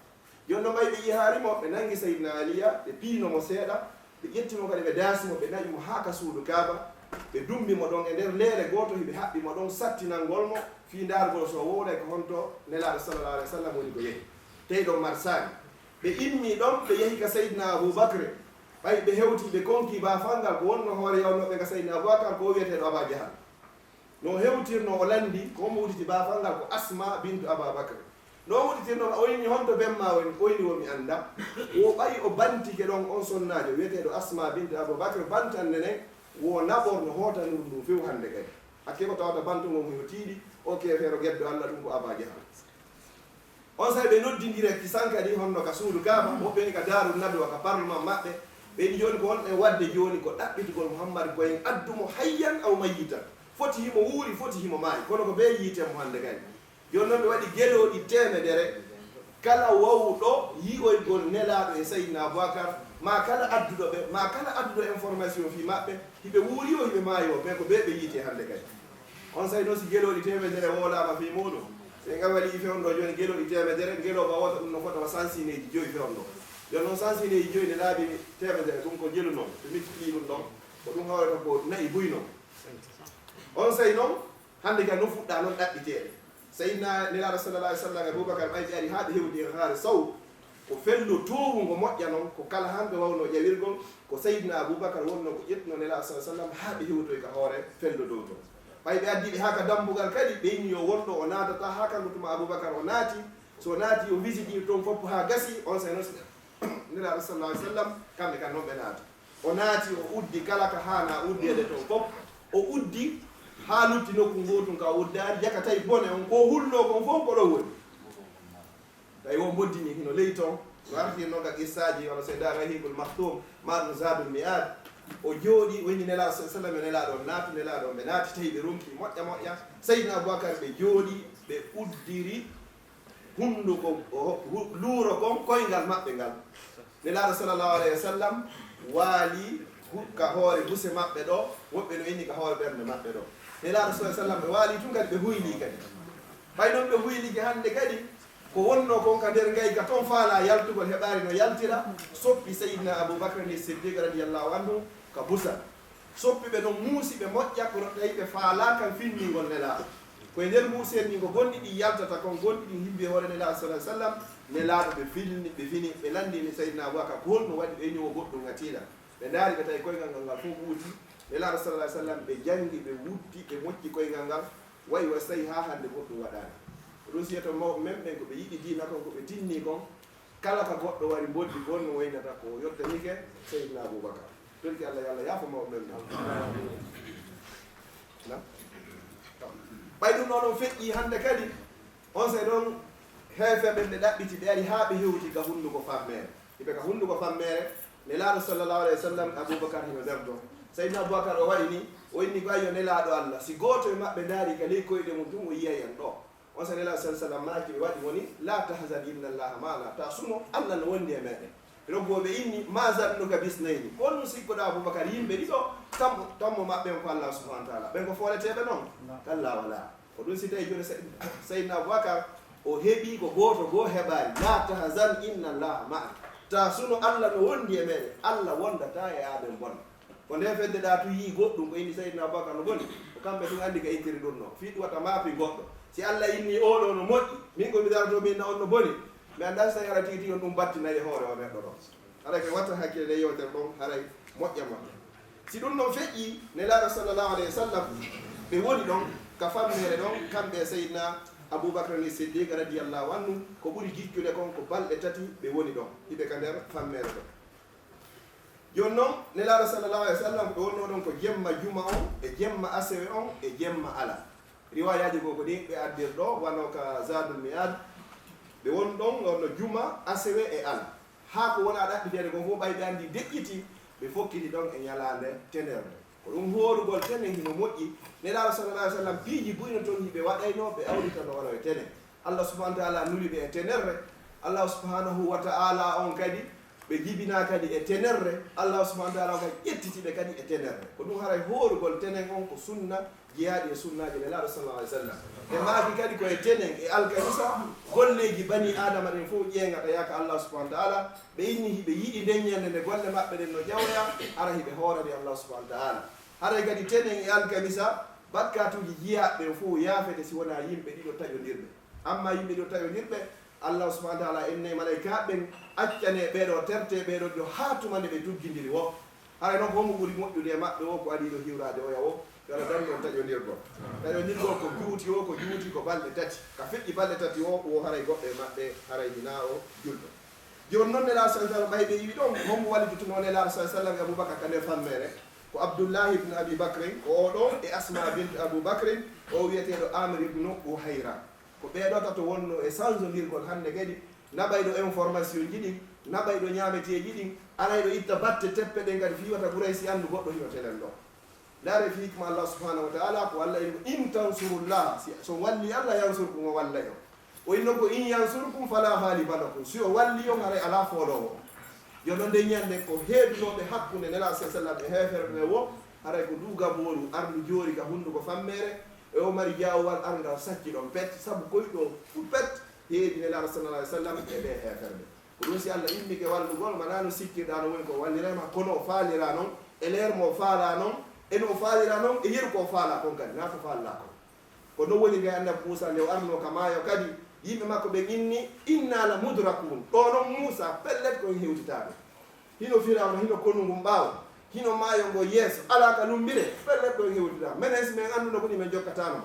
Jooni non ɓay ɓe yihaari mo, ɓe nangi Seydina Aliya, ɓe piyino mo seeɗa, ɓe ƴetti mo kadi, ɓe daasi mo, ɓe naɓi mo haa ka suudu Kaaba, ɓe dumbi mo ɗon e nder leere gooto, hiɓe haɓɓi mo ɗon sattinangol mo fii ndaargol so o wowlay ko honto Nelaaɗo sallallahu alaihi wasallam woni ko yehi. Tawi ɗon marsaani. Ɓe immii ɗon, ɓe yahi ka Seydina Abu Bakre. Ɓay ɓe hewti, ɓe konki baafal ngal, ko wonno hoore yawnooɓe ka Seydina Abu Bakar, ko o wiyeteeɗo Aba Jahal. No hewtirno o lanndi, ko omo uditi baafal ngal, ko Asma bintu Aba Bakr. No o uditirno, o inni, "Honto ben maa woni?" O inni, "Wo mi anndaa." Wo ɓay o bantike ɗon on sonnaajo wiyeteeɗo Asma bintu Aba Bakr, bantannde nden, wo naɓor no hoota nuru ndun few hannde kadi. Hakke ko tawata bantu ngon hino tiiɗi, o keefeero geddo Alla ɗun ko Aba Jahal. Onsay ɓe noddindiri kisan kadi honno ka suudu Kaaba, woɓɓe ni ka Daaru Nadwa, ka parlement maɓɓe. Ɓe ni jooni ko honɗen waɗde jooni ko ɗaɓɓitugol Muhammad ko en addu mo hayyan aw mayyitan. Foti himo wuuri, foti himo maayi. Kono ko bee yiite mo hannde kadi. Jooni non ɓe waɗi gelooɗi teemedere. Kala wawɗo yi'oygol Nelaaɗo e Sayyidina Abubakar, maa kala adduɗo ɓe, maa kala adduɗo information fii maɓɓe, hiɓe wuuri o, hiɓe maayi o, ɓe ko bee ɓe yiite hannde kadi. Onsay non si gelooɗi teemedere woolaama fii muuɗum, si en ngal waɗi fewndo jooni gelooɗi teemedere, ngelooba wooto ɗum no fota wa sansineeji joyi fewndo. Jooni non sansineeji joyi ne laabi teemedere, ɗum ko jelu non, ɓe multiplier ɗum ɗon, ko ɗum hawrata ko na'i buy non. Onsay non, hannde kadi non fuɗɗaa non ɗaɓɓiteede. Sayyidina Nelaaɗo sallallahu alaihi wasallam e Abubakar ɓay ɓe ari haa ɓe hewti e haare saw, ko fello toowungo moƴƴa non, ko kala han ɓe wawnoo ƴawirgol, ko Sayyidina Abubakar wonnoo ko ƴettuno Nelaaɗo sallallahu alaihi wasallam haa ɓe hewtoyi ka hoore fello dow ton. Ɓay ɓe addi ɓe haa ka dambugal kadi, ɓe inni yo won ɗo o naatata, haa kanko tuma Abubakar o naati, so naati o visiti ton fof haa gasi, onsay non Nelaaɗo sallallahu alaihi wasallam, kamɓe kan non ɓe naati. O naati, o uddi kala ka haana uddeede ton fof. O uddi haa lutti nokku ngootun ka o uddaani, jaka tawi bone on ko hulnoo kon fof ko ɗon woni. Tawi o mboddini hino ley ton. No artirno ka qissaaji, wano Seyda Rahikul Maktum, maa ɗum Zadul Mi'ad. O jooɗi, o inni Nelaaɗo sallallahu alaihi wasallam, yo Nelaaɗo on naatu, Nelaaɗo on ɓe naati, tawi ɓe ronki moƴƴa moƴƴa. Sayyidina Abubakar ɓe jooɗi, ɓe uddiri hunduko, o, hu-, luuro kon koyngal maɓɓe ngal. Nelaaɗo sallallahu alaihi wasallam waali hu-, ka hoore buse maɓɓe ɗo, woɓɓe no inni ka hoore ɓernde maɓɓe ɗo. Nelaaɗo sallallahu alaihi wasallam ɓe waali tun kadi ɓe huylii kadi. Ɓay non ɓe huylike hannde kadi, ko wonnoo kon ka nder ngayka ton faalaa yaltugol heɓaali no yaltira, soppi Sayyidina Abu Bakr ni Siddiq radiyallahu anhu ka busa. Soppi ɓe non muusi ɓe moƴƴa, kono tawi ɓe faalaa kan finningol Nelaaɗo. Ko e nder muusi en ɗin ko gonɗi ɗin yaltata kon, gonɗi ɗin himbi e hoore Nelaaɗo sallallahu alaihi wasallam, Nelaaɗo ɓe filni, ɓe fini, ɓe landini Sayyidina Abubakar ko honno waɗi ɓe ñowo goɗɗum ngatiila. Ɓe ndaari ɓe tawi koyngal ngal ngal fof ɓuuti. Nelaaɗo sallallahu alaihi wasallam ɓe jangi, ɓe wuddi, ɓe mocci koyngal ngal, wayi wa sayi haa hannde goɗɗum waɗaani. Ko ɗum siyato mawɓe men ɓen ko ɓe yiɗi diina kon, ko ɓe tinni kon, kala ka goɗɗo wari mboddi ko honno waynata ko yottanike Sayyidina Abubakar. Torki Allah, yo Allah yaafo mawɓe men. Na? Ɓay ɗum ɗoo ɗon feƴƴi hannde kadi, onsay ɗon heeferɓe ɓe ɗaɓɓiti, ɓe ari haa ɓe hewti ka hunduko fammeere. Hiɓe ka hunduko fammeere, Nelaaɗo sallallahu alaihi wasallam, Abubakar hino nder ton. Sayyidina Abubakar o waɗi ni, o inni ko, "Ayyo Nelaaɗo Allah, si gooto e maɓɓe ndaari ka ley koyɗe mum tun, o yi'ay en ɗoo." Onsay Nelaaɗo sallallahu alaihi wasallam maaki ɓe waɗi woni, "La tahzan inna Allaha ma'ana." Taa suno, Allah no wondi e meɗen. Rogguɓe inni, "Ma zannuka bisnayni?" Ko honɗum sikkoɗaa Abubakar yimɓe ɗiɗo, tammo, tammo maɓɓe on ko Allah subhanahu wa ta'ala. Ɓen ko fooleteeɓe non? Kalla wala. Ko ɗum si tawi jooni Say-, Sayyidina Abubakar o heɓi ko gooto goo heɓaali. "La tahzan inna Allaha ma'ana." Taa suno, Allah no wondi e meɗen. Allah wondataa e amen bon. Ko nde fedde ɗa tu yii goɗɗum ko inni Seydina Abubakar no boni, ko kamɓe tun anndi ka ittiri ɗum no. Fii ɗum wata maapi goɗɗo. Si Allah inni oɗo no moƴƴi, min ko mi daroto min na on no boni. Mi annda si tawi ara tigi tigi on ɗum battina e hoore o neɗɗo ɗon. Haray ko watta hakkille nde yewtere ɗon, haray moƴƴa moƴƴa. Si ɗum ɗon feƴƴi, Nelaaɗo sallallahu alayhi wa sallam, ɓe woni ɗon, ka fammeere ɗon, kamɓe e Seydina Abubakar ni Siddiq radiyallahu anhu, ko ɓuri jiccude kon ko balɗe tati ɓe woni ɗon, hiɓe ka nder fammeere ɗon. Jooni non, Nelaaɗo sallallahu alayhi wa sallam, ɓe wonnoo ɗon ko jemma juma on, e jemma asewe on, e jemma ala. Riwaayaaji goo ko ɗin ɓe addir ɗo, wano ka Zadul Mi'ad, ɓe won ɗon, wonno juma, asewe e ala. Haa ko wona ɗaɓɓiteede kon fof, ɓay ɓe anndi deƴƴiti, ɓe fokkiti ɗon e ñalaande tenerde. Ko ɗum hoorugol tenen hino moƴƴi. Nelaaɗo sallallahu alayhi wa sallam, piiji buy no toon hiɓe waɗaynoo, ɓe awritano wano e tenen. Allah subhanahu wa ta'ala nuli ɓe e tenerre. Allah subhanahu wa ta'ala on kadi, ɓe jibinaa kadi e tenerre. Allah subhanahu wa ta'ala on kadi ƴettiti ɓe kadi e tenerre. Ko ɗum haray hoorugol tenen on ko sunna, jeyaaɗi e sunnaaji Nelaaɗo sallallahu alayhi wa sallam. Ɓe maaki kadi ko e tenen e alkamisa, golleeji bani Aadama ɗin fof ƴeeŋata yaaka Allah subhanahu wa ta'ala. Ɓe inni hiɓe yiɗi nden ñande nde golle maɓɓe ɗen no ƴawoya, hara hiɓe hoorani Allah subhanahu wa ta'ala. Haray kadi tenen e alkamisa, bakkatuuji jiyaaɓe ɓen fof yaafete si wonaa yimɓe ɗiɗo taƴondirɓe. Amma yimɓe ɗiɗo taƴondirɓe, Allah subhanahu wa ta'ala inni malaykaaɓe ɓen, accane ɓee ɗoo, terte ɓee ɗoo ɗiɗo haa tuma nde ɓe tuggindiri woo. Haray non ko hombo ɓuri moƴƴude e maɓɓe woo, ko adii ɗo hiwraade oya woo, yo Allah dandu on taƴondirgol. Taƴondirgol ko juuti woo, ko juuti ko balɗe tati. Ka feƴƴi balɗe tati woo, woo haray goɗɗo e maɓɓe, haray hinaa o julɗo. Jooni non Nelaaɗo sallallahu alayhi wa sallam, ɓay ɓe iwi ɗon, hombo wallitotonoo Nelaaɗo sallallahu alayhi wa sallam e Abubakar ka nder fammeere? Ko Abdullahi ibn Abi Bakrin, ko oo ɗoo, e Asma bint Abu Bakrin, o wi'eteeɗo Amir ibn Uhayra. Ko ɓee ɗoo tato wonnoo e sanjondirgol hannde kadi, naɓayɗo information ji ɗin, naɓayɗo ñaameteeji ɗin, arayɗo itta batte teppe ɗen kadi fii wata Quraysi anndu goɗɗo hino telen ɗoo. Ndaaree fii hikma Allah subhanahu wa ta'ala, ko Allah inni, "In tansurullah", si, si on wallii Allah, yansurkum, o wallay on. O inni ko, "In yansurkum fala ghaliba lakum", si o wallii on, haray alaa fooloowo. Yo non nde ñande ko heedunooɓe hakkunde Nelaaɗo sallallahu alayhi wa sallam e heeferɓe ɓe woo, haray ko nduu gabooru arndu joori ka hunnduko fammeere, e o mari jaawal arngal sacci ɗon pet, sabu koyɗo fu pet heedi Nelaaɗo sallallahu alayhi wa sallam e ɓee heeferɓe. Ko ɗum si Allah immike wallugol, ma naa no sikkirɗaa no woni ko wallirayma, kono o faaliraa non, e leer mo o faalaa non, e no o faaliraa non, e yeru ko o faalaa kon kadi, naa ko faalaa kon. Ko non woni nde Annabi Muusaa nde o arnoo ka maayo kadi, yimɓe makko ɓen inni, "Inna la mudrakun." Ɗoo non Muusaa, pellet ko en hewtitaaɓe. Hino Firawna, hino konu ngun ɓaawo, hino maayo ngo yeeso, alaa ka lumbire, pellet ko en hewtitaaɓe. Menen si men annduno ko ni men jokkataano.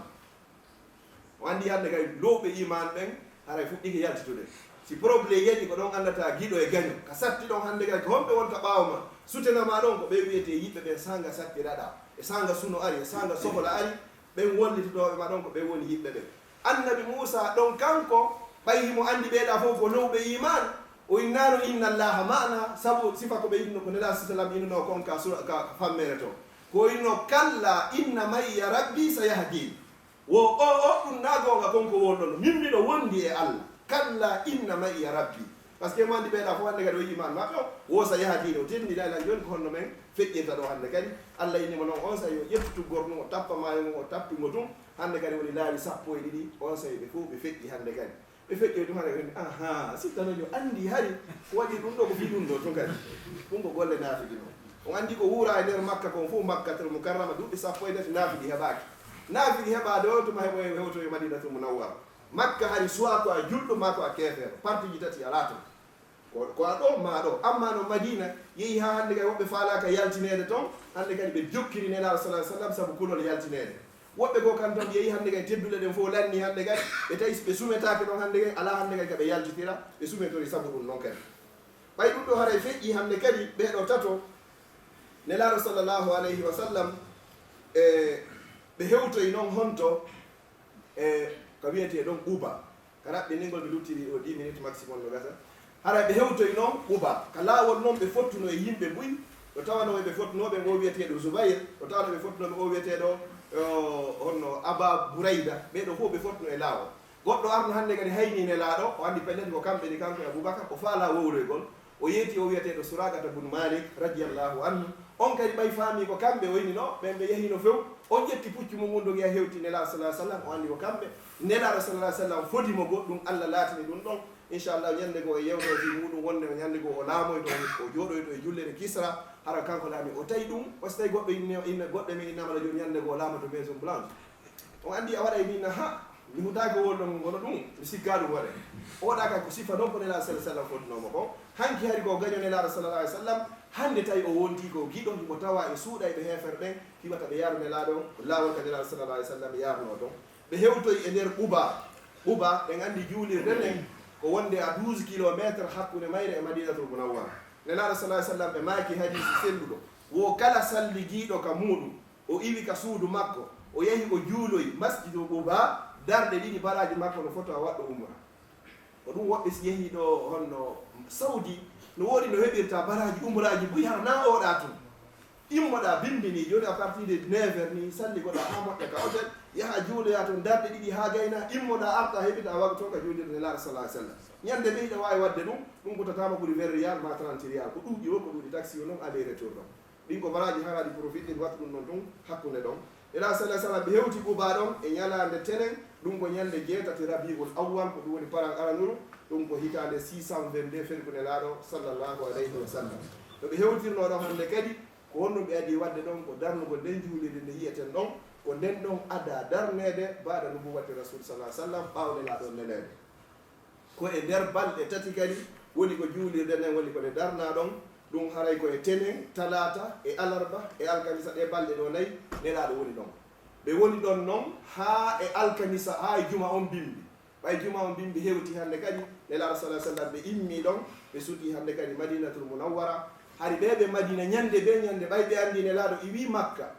O anndi hannde kay lowɓe iman ɓen haray fuɗɗike yaltitude. Si problème yani ko ɗon anndata giɗo e gaño. Ka satti ɗon hannde kay ko honɓe wonta ɓaawo ma? Sutena ma ɗon ko ɓe wiyetee yiɓɓe ɓen sanga satti raɗa. E sanga suno ari, e sanga sohola ari, ɓen wallitotooɓe ma ɗon ko ɓen woni yiɓɓe ɓen. Annabi Muusaa ɗon kanko, ɓay himo anndi ɓee ɗaa fof ko lowɓe iman, o innaano, "Inna Allaha ma'ana", sabu sifa ko ɓe inno, ko Nelaaɗo sallam innunoo kon ka sura, ka, ka fammeere to. Ko inno, "Kalla inna ma'iya rabbi sayahdin." Wo o, o, ɗum na goonga kon ko wonɗon. Min miɗo wondi e Allah. Kalla inna ma'iya rabbi. Parce que mo anndi ɓee ɗaa fof hannde kadi o yi'i iman maɓɓe o, wo sayahdin o tenni la ilaha jooni ko honno men feƴƴinta ɗo hannde kadi. Allah inni mo non on saa'i o ƴettu tuggorɗum o tappa maayo ngon o tappi ngo tun. Hannde kadi woni laawi sappo e ɗiɗi on saa'i ɓe fof ɓe feƴƴi hannde kadi. Ɓe feƴƴoy ɗum hannde kadi, aha, si tawno yo anndi hari ko waɗi ɗum ɗo ko fii ɗum ɗo tun kadi. Ɗum ko golle naafiki non. On anndi ko wuura e nder Makka kon fof Makkatul Mukarrama duuɓi sappo e tati naafiki heɓaaki. Naafiki heɓaade o tuma heɓoy hewtoy Madinatul Munawwara. Makka hari soit ko a julɗo maa ko a keefeero. Partiji tati alaa ton. Ko, ko a ɗo maa ɗo. Amma no Madina yehi haa hannde kay woɓɓe faalaaka yaltineede ton. Hannde kadi ɓe jokkiri Nelaaɗo sallallahu alayhi wa sallam sabu kulol yaltineede. Woɓɓe goo kan tan yehi hannde kay teddule ɗen fof lanni hannde kay. Ɓe tawi ɓe sumetaake ɗon hannde kay. Alaa hannde kay ka ɓe yaltitira. Ɓe sumetori sabu ɗum non kadi. Ɓay ɗum ɗo haray feƴƴi hannde kadi ɓee ɗo tato. Nelaaɗo sallallahu alayhi wa sallam e ɓe hewtoyi non honto e ka wiyetee ɗon Quba. Ka raɓɓiningol mi luttiri o dix minutes maximum no gasa. Hara ɓe hewtoyi non Quba. Ka laawol non ɓe fottuno e yimɓe buy. Ɗo tawanoo ɓe fottunoo ɓe o wiyeteeɗo Zubayr. Ɗo tawanoo ɓe fottunoo ɓe o wiyeteeɗo, o, honno Aba Burayda. Ɓee ɗo fof ɓe fottuno e laawol. Goɗɗo arno hannde kadi hayni Nelaaɗo. O anndi pellet ko kamɓe ni kanko e Abubakar. O faalaa wowloygol. O yeeti o wiyeteeɗo Suraqata bun Malik radiyallahu anhu. On kadi ɓay faami ko kamɓe o inni no, ɓen ɓe yahino few. On ƴetti puccu mum ngun dogi a hewti Nelaaɗo sallallahu alayhi wa sallam, o anndi ko kamɓe. Nelaaɗo sallallahu alayhi wa sallam fodi mo goɗɗum, Allah laatini ɗum ɗon. Inchallah, ñande goo e yewtere fii muuɗum, wonde ñande goo o laamoyto, o jooɗoyto e jullere Kisra, hara kanko laami, o tawi ɗum, o so tawi goɗɗo inne, inne, goɗɗo men innama la jooni ñande goo o laamoto Maison Blanche. On anndi a waɗay ni na ha, mi hutaaki wol ɗon ngono ɗum, mi sikkaa ɗum waɗay. Oɗa kay ko sifa non ko Nelaaɗo sallallahu alaihi wasallam fodnoo mo kon. Hanki hari ko gaño Nelaaɗo sallallahu alaihi wasallam, hannde tawi o wonti ko giɗo, himo tawa e suuɗayɓe heeferɓe ɓen, hiɓata ɓe yaaru Nelaaɗo, laawol ka Nelaaɗo sallallahu alaihi wasallam yaarnoo ton. Ɓe hewtoyi e nder Quba. Quba, ɗen anndi juulirde nden ko wonde à douze kilomètres hakkunde mayre e Madinatul Munawwara. Nelaaɗo sallallahu alaihi wasallam ɓe maaki hadiisi selluɗo, wo kala salligiiɗo ka muuɗum, o iwi ka suudu makko, o yahi o juuloyi Masjidu Quba, darɗe ɗiɗi baraaji makko no fota waɗɗo umra. Ko ɗum woɓɓe si yehii ɗo honno Saudi, no woodi no heɓirta baraaji umraaji buy hara na oɗa tun. Immoɗa bimbini, jooni à partir de neuf heures ni, salligoɗa haa moƴƴa ka hôtel, yaha juuloya toon darɗe ɗiɗi haa gayna, immoɗa arta heɓita waga toon ka juulirde Nelaaɗo sallallahu alaihi wasallam. Ñande ɓe hiɗa waawi waɗde ɗum, ɗum ko tataama ɓuri vingt riyal ma trente riyal. Ko ɗuuɗi o, ko ɗuuɗi taxi o noon aller retour ɗon. Ɗin ko baraaji hara ɗi profit ɗin wattu ɗum ɗon tun hakkunde ɗon. Nelaaɗo sallallahu alaihi wasallam ɓe hewti Quba ɗon e ñalaande tenen, ɗum ko ñande jeetati Rabiul Awwal, ko ɗum woni paran aranuru, ɗum ko hitaande six cent vingt-deux fergu Nelaaɗo sallallahu alaihi wasallam. No ɓe hewtirnoo ɗon hannde kadi, ko honɗum ɓe adii waɗde ɗon? Ko darnugol nden juulirde nde yi'eten ɗon, ko nden ɗon adaa darneede baada nubuwwati Rasul sallallahu alaihi wasallam, ɓaawo Nelaaɗo on neleede. Ko e nder balɗe tati kadi woni ko juulirde nden woni ko nde darnaa ɗon, ɗum haray ko e tenen, talaata, e alarba, e alkamisa, ɗee balɗe ɗoo nayi Nelaaɗo woni ɗon. Ɓe woni ɗon non haa e alkamisa, haa e juma on bimbi. Ɓay juma on bimbi hewti hannde kadi, Nelaaɗo sallallahu alaihi wasallam ɓe immii ɗon, ɓe sutii hannde kadi Madinatul Munawwara. Hari ɓee ɓe Madina ñande bee ñande, ɓay ɓe anndi Nelaaɗo iwii Makka,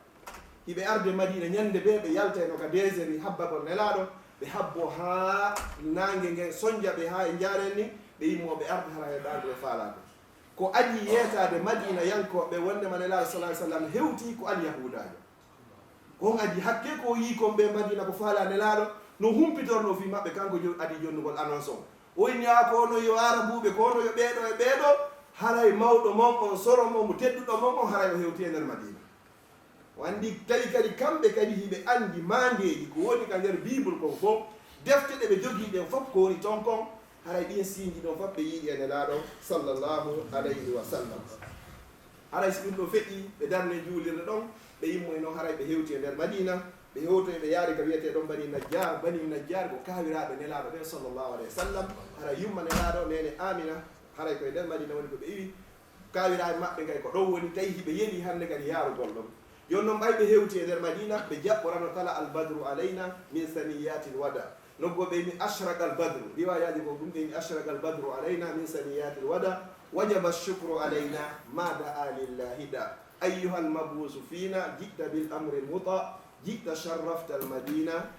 hiɓe arde Madina ñande bee, ɓe yaltayno ka désert habbagol Nelaaɗo, ɓe habbo haa naange nge sonja ɓe haa e njaareendi, ɓe immoo ɓe arda hara heɓaande ɓe faalaaka. Ko adii yeetaade Madina yankooɓe wonndema Nelaaɗo sallallahu alaihi wasallam hewtii ko alyahuudaajo. Ko on adii hakke ko yii kon ɓe Madina ko faalaa Nelaaɗo, no humpitornoo fii maɓɓe kanko jo-, adii jonnugol annonce on. O inni, "Aa, ko onon yo Aarabuuɓe, ko onon yo ɓeeɗo e ɓeeɗo, haray mawɗo mon on, soro mon, mo tedduɗo mon on, haray o hewtii e nder Madina." O anndi tawi kadi kamɓe kadi hiɓe anndi maandeeji ko woni ka nder Bible kon fof, defte ɗe ɓe jogii ɗen fof ko woni ton kon, haray ɗin siindi ɗon fof ɓe yi'i e Nelaaɗo sallallahu alayhi wa sallam. Haray si ɗum ɗo feƴƴi, ɓe darne juulirde ɗon, ɓe immoyno, haray ɓe hewti e nder Madina, ɓe hewtoyi ɓe yaari ka wiyetee ɗon Bani Najjar. Bani Najjar ko kaawiraaɓe Nelaaɗo ɓen sallallahu alayhi wa sallam, haray yumma Nelaaɗo, neene Amina, haray ko e nder Madina woni ko ɓe iwi. Kaawiraaɓe maɓɓe kay ko ɗon woni, tawi hiɓe yeli hannde kadi yaarugol ɗon. Jooni non ɓay ɓe hewti e nder Madina, ɓe jaɓɓorano tala al badru alayna min saniyyatil wada. Nokku ɓe inni ashraqal badru. Riwaayaaji ko ɗum ɓe inni ashraqal badru alayna min saniyyatil wada. Wajaba shukru alayna ma da'a lillahi da. Ayyuhal mabuusu fiina, ji'ta bil amril muta, ji'ta sharraftal madina.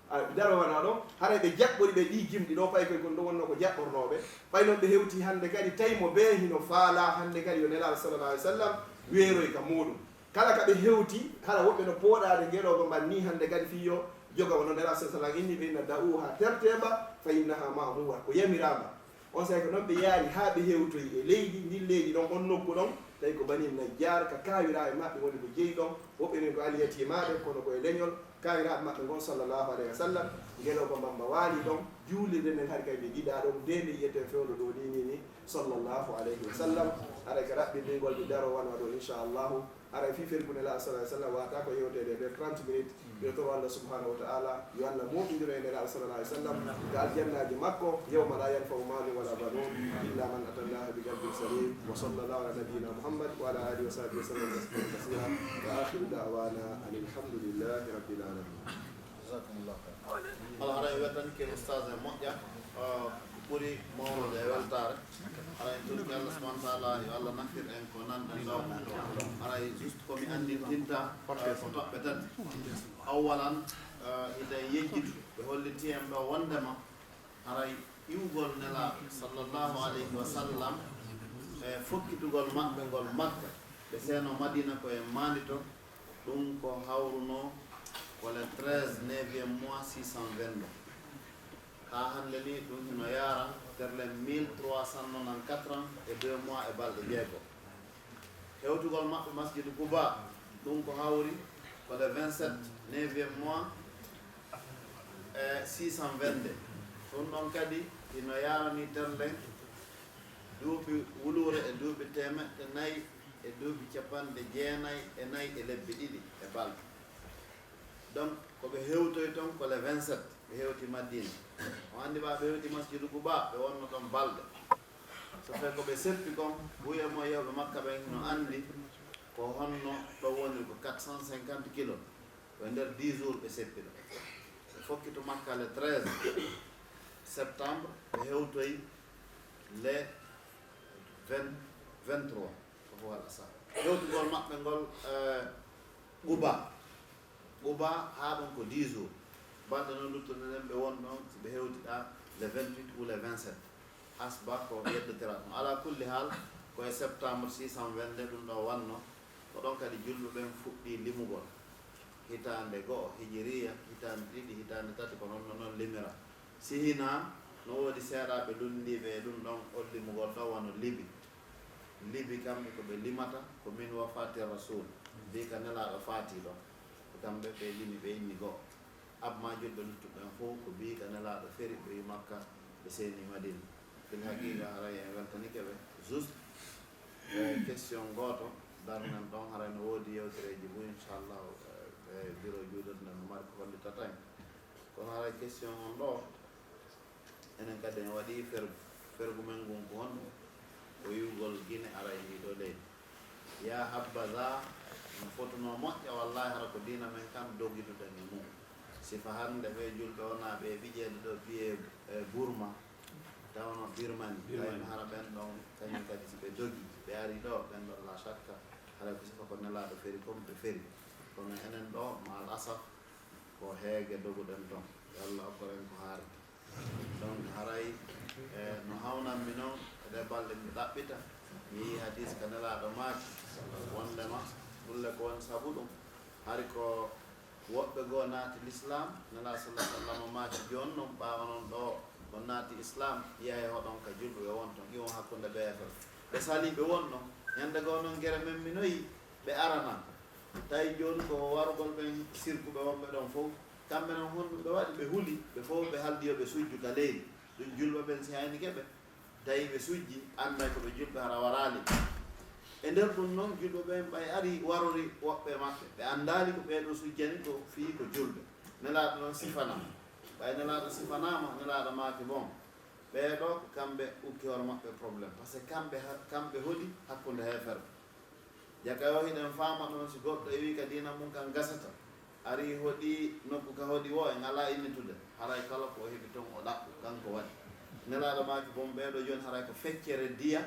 A, daro wana ɗon, haray ɓe jaɓɓori ɓe ɗi jimɗi ɗo, pay koye kon ɗo wonno ko jaɓɓornooɓe. Pay non ɓe hewti hannde kadi, tawi mo bee hino faalaa hannde kadi yo Nelaaɗo sallallahu alaihi wasallam weeroy ka muuɗum. Kala ka ɓe hewti, hara woɓɓe no pooɗaade ngelooba mban nii hannde kadi fii yo joga wano Nelaaɗo sallallahu alaihi wasallam inni ɓe inna da'uha terteba fa innaha ma'mura, ko yamiraama. On saa'i ko non ɓe yaari haa ɓe hewtoyi e leydi, ndin leydi ɗon, on nokku ɗon, tawi ko Bani Najjar, ka kaawiraaɓe maɓɓe woni ko jeyi ɗon, woɓɓe ɓen ko alyatimaaɓe, kono ko e leñol, kaawiraaɓe maɓɓe ngon sallallahu alayhi wa sallam, ngelooba mbamba waali ɗon, juulirde nden hari kay ɓe giɗaa ɗon, nde nde yi'eten fewndo ɗo ni, ni, ni, sallallahu alayhi wa sallam, haray ka raɓɓinɗingol mi daro wano ɗo, inchallahu. Haray fii fergu Nelaaɗo sallallahu alaihi wasallam wata ko yewteede e nder trente minutes. Miɗo toro Allah subhanahu wa ta'ala yo Allah moƴƴindir en e Nelaaɗo sallallahu alaihi wasallam ka aljannaaji makko, yawma la yanfa'u malun wala banun illa man ata Allaha bi qalbin salim. Wa sallallahu ala nabiyyina Muhammad wa ala alihi wa sahbihi wa sallam tasliman kathira. Wa akhiru da'wana anil hamdulillahi rabbil alamin. Jazakumullahu khairan. Allah haray wetanke ustaz e moƴƴa, ah, ko ɓuri mawnude e weltaare. Haray en torki Allah subhanahu wa ta'ala yo Allah nafir en ko nanɗen ɗo. Haray juste ko mi anndintinta, ah, ko toɓɓe tati. Awwalan, ah, hiɗen yejjitu, ɓe holliti en ɗo wondema haray iwgol Nelaaɗo sallallahu alayhi wa sallam e fokkitugol maɓɓe ngol Makka, ɓe seeno Madina ko e maandi to, ɗum ko hawruno ko le treize neuvième mois six cent vingt-deux. Haa hannde ni ɗum hino yaara terle mille trois cent nonante-quatre ans et deux mois e balɗe jeego. Hewtugol maɓɓe Masjidu Quba, ɗum ko hawri ko le vingt-sept neuvième mois e six cent vingt-deux. Ɗum ɗon kadi Hino yaarani telle duuɓi wuluure e duuɓi teemeɗɗe nayi e duuɓi capanɗe jeenayi e nayi e lebbi ɗiɗi e balɗe. Donc, ko ɓe hewtoyi ton ko le vingt-sept, ɓe hewti Madina. On anndi ɓa ɓe hewti Masjidu Quba, ɓe wonno ɗon balɗe. So tawi ko ɓe seppi kon, buy e mo yewɓe Makka ɓen hino anndi ko honno ɗo woniri ko quatre cent cinquante kilos. Ko e nder dix jours ɓe seppi ɗo. Ɓe fokki to Makka le treize septembre, ɓe hewtoyi le vingt, vingt-trois, ko huwa al-asar. Hewtugol maɓɓe ngol, eh, Quba. Quba haa ɗon ko dix jours. Balɗe noon luttuɗe ɗen ɓe won ɗon, si ɓe hewtiɗa le vingt-huit ou le vingt-sept. Hasba ko yeddotira ɗum. Ala kulli haal, ko e septembre six cent vingt-deux ɗum ɗo wanno. Ko ɗon kadi julɓe ɓen fuɗɗi limugol. Hitaande go'o hijiriya, hitaande ɗiɗi, hitaande tati, ko noon no noon limira. Si hinaa, no woodi seeɗaaɓe lunndiiɓe e ɗum ɗon, on limugol ɗo wano Libi. Libi kamɓe ko ɓe limata, ko min wafati Rasul. Mbii ka Nelaaɗo faati ɗon. Ko kamɓe ɓe limi, ɓe inni go'o. Amma julɓe luttuɓe ɓen fof ko mbii ka Nelaaɗo feri, ɓe yi Makka, ɓe seeni Madina. Fil haqiqa, haray en weltanike ɓe. Juste, eh, question gooto, darnen ɗon, haray no woodi yewtereeji buy, inchallah, eh, e biro juulirde no mari ko hollitata en. Kono haray question on ɗo, enen kadi en waɗi fergu. Fergu men ngun ko honɗum? Ko yi'ugol Gine ara e ndii ɗoo leydi. Ya habbaza, no fotunoo moƴƴa, wallahi hara ko diina men kan dogiduɗen e mum. Sifa hannde ɓe julɓe wonaa ɓe ɓiƴeede ɗo biyee, e, Burma, tawno Birmani, Birmani. Tawi hara ɓen ɗon, kañum kadi si ɓe dogi, ɓe ari ɗo, ɓen ɗon la shakka, hara ko sifa ko Nelaaɗo feri kon, ɓe feri. Kono enen ɗo, ma al asaf, ko heege doguɗen ton. Yo Allah okkor en ko haarata. Donc, haray, e, no hawnanmi non, e ɗee balɗe mi ɗaɓɓita, mi yii hadis ka Nelaaɗo maaki, wondema, ɗulle ko woni sabu ɗum. Hari ko woɓɓe goo naati Lislaam, Nelaaɗo sallallahu alaihi wasallam maaki, jooni non, ɓaawo non ɗo on naati Islaam, yahay hoɗon ka julɓe ɓe won ton, iwon hakkunde ɓe e ɓe. Ɓe sali ɓe won ɗon, ñande goo non gere men minoyi, ɓe arana. Tawi jooni ko warugol ɓen sirkuɓe wonɓe ɗon fof. Kamɓe non honɗum ɓe waɗi? Ɓe huli, ɓe fof ɓe haldi yo ɓe sujju ka leydi. Ɗum julɓe ɓen si haynike ɓe, tawi ɓe sujji, annday ko ɓe julɓe hara waraali. E nder ɗum non, julɓe ɓen ɓay ari warori woɓɓe maɓɓe. Ɓe anndaali ko ɓee ɗoo sujjani ko fii ko julɓe. Nelaaɗo non sifanaa. Ɓay Nelaaɗo sifanaama, Nelaaɗo maaki bon. Ɓee ɗoo ko kamɓe ukki hoore maɓɓe problème. Parce que kamɓe ha-, kamɓe hoɗi hakkunde heeferɓe. Jaka yo hiɗen faama ɗon, si goɗɗo iwi ka diina mum kan gasata, ari hoɗi nokku ka hoɗi woo, en alaa innitude. Haray kala ko o heɓi ton o ɗaɓɓu, kanko waɗi. Nelaaɗo maaki bon, ɓee ɗoo jooni haray ko feccere diya,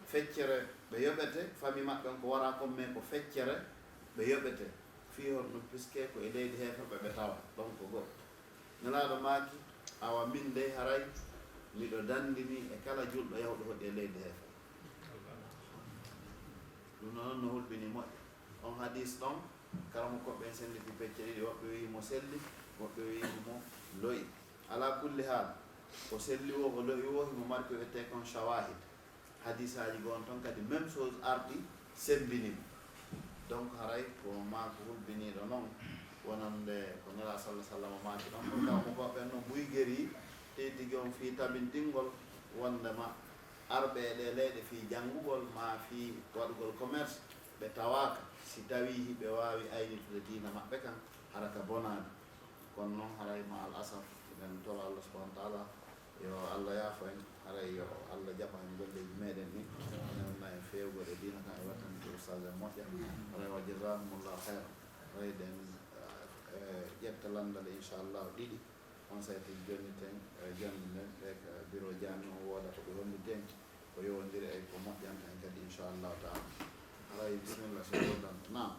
feccere ɓe yoɓete, fami maɓɓe on ko wara kon, mais ko feccere ɓe yoɓete. Fii honɗum? Puisque ko e leydi heeferɓe ɓe tawa, ɗon ko go'o. Nelaaɗo maaki, awa min dey haray miɗo dandini e kala julɗo yahuɗo hoɗi e leydi heefer. Ɗum noon no hulɓini moƴƴa. On hadis ɗon, karamokooɓe ɓen sennditi pecce ɗiɗi, woɓɓe wi'i mo selli, woɓɓe wi'i mo lo'i. Ala kulli haal, ko selli woo, ko lo'i woo, himo mari ko wi'etee kon shawahid. Hadisaaji goo on ton kadi, même chose arti, semmbini mo. Donc, haray ko maa ko hulɓiniiɗo non, wonande ko Nelaaɗo sallallahu alaihi wasallam maaki ɗon. Ko karamokooɓe ɓen no buy geri, tey tigi on fii tabintingol wondema arɓe e ɗee leyɗe fii janngugol maa fii waɗugol commerce, ɓe tawaaka. Si tawii hiɓe waawi aynitude diina maɓɓe kan, hara ka bonaani. Kono non, haray ma al asaf, eɗen toro Allah subhanahu wa ta'ala, yo Allah yaafo en, haray yo Allah jaɓa en golleeji meɗen ɗin, newna en feewgol e diina kan e wattande ustaas en moƴƴa. Haray wa jazakumullahu khairan. Haray ɗen, eh, ƴetta lanndal, inchallahu, ɗiɗi. On say tigi jonniten, eh, jonnde nden, ɓe ka biro jaami on wooda ko ɓe holliti en, ko yowondiri e ko moƴƴanta en kadi, inchallahu ta'ala. Haray, bismillah, so woodan. Naam.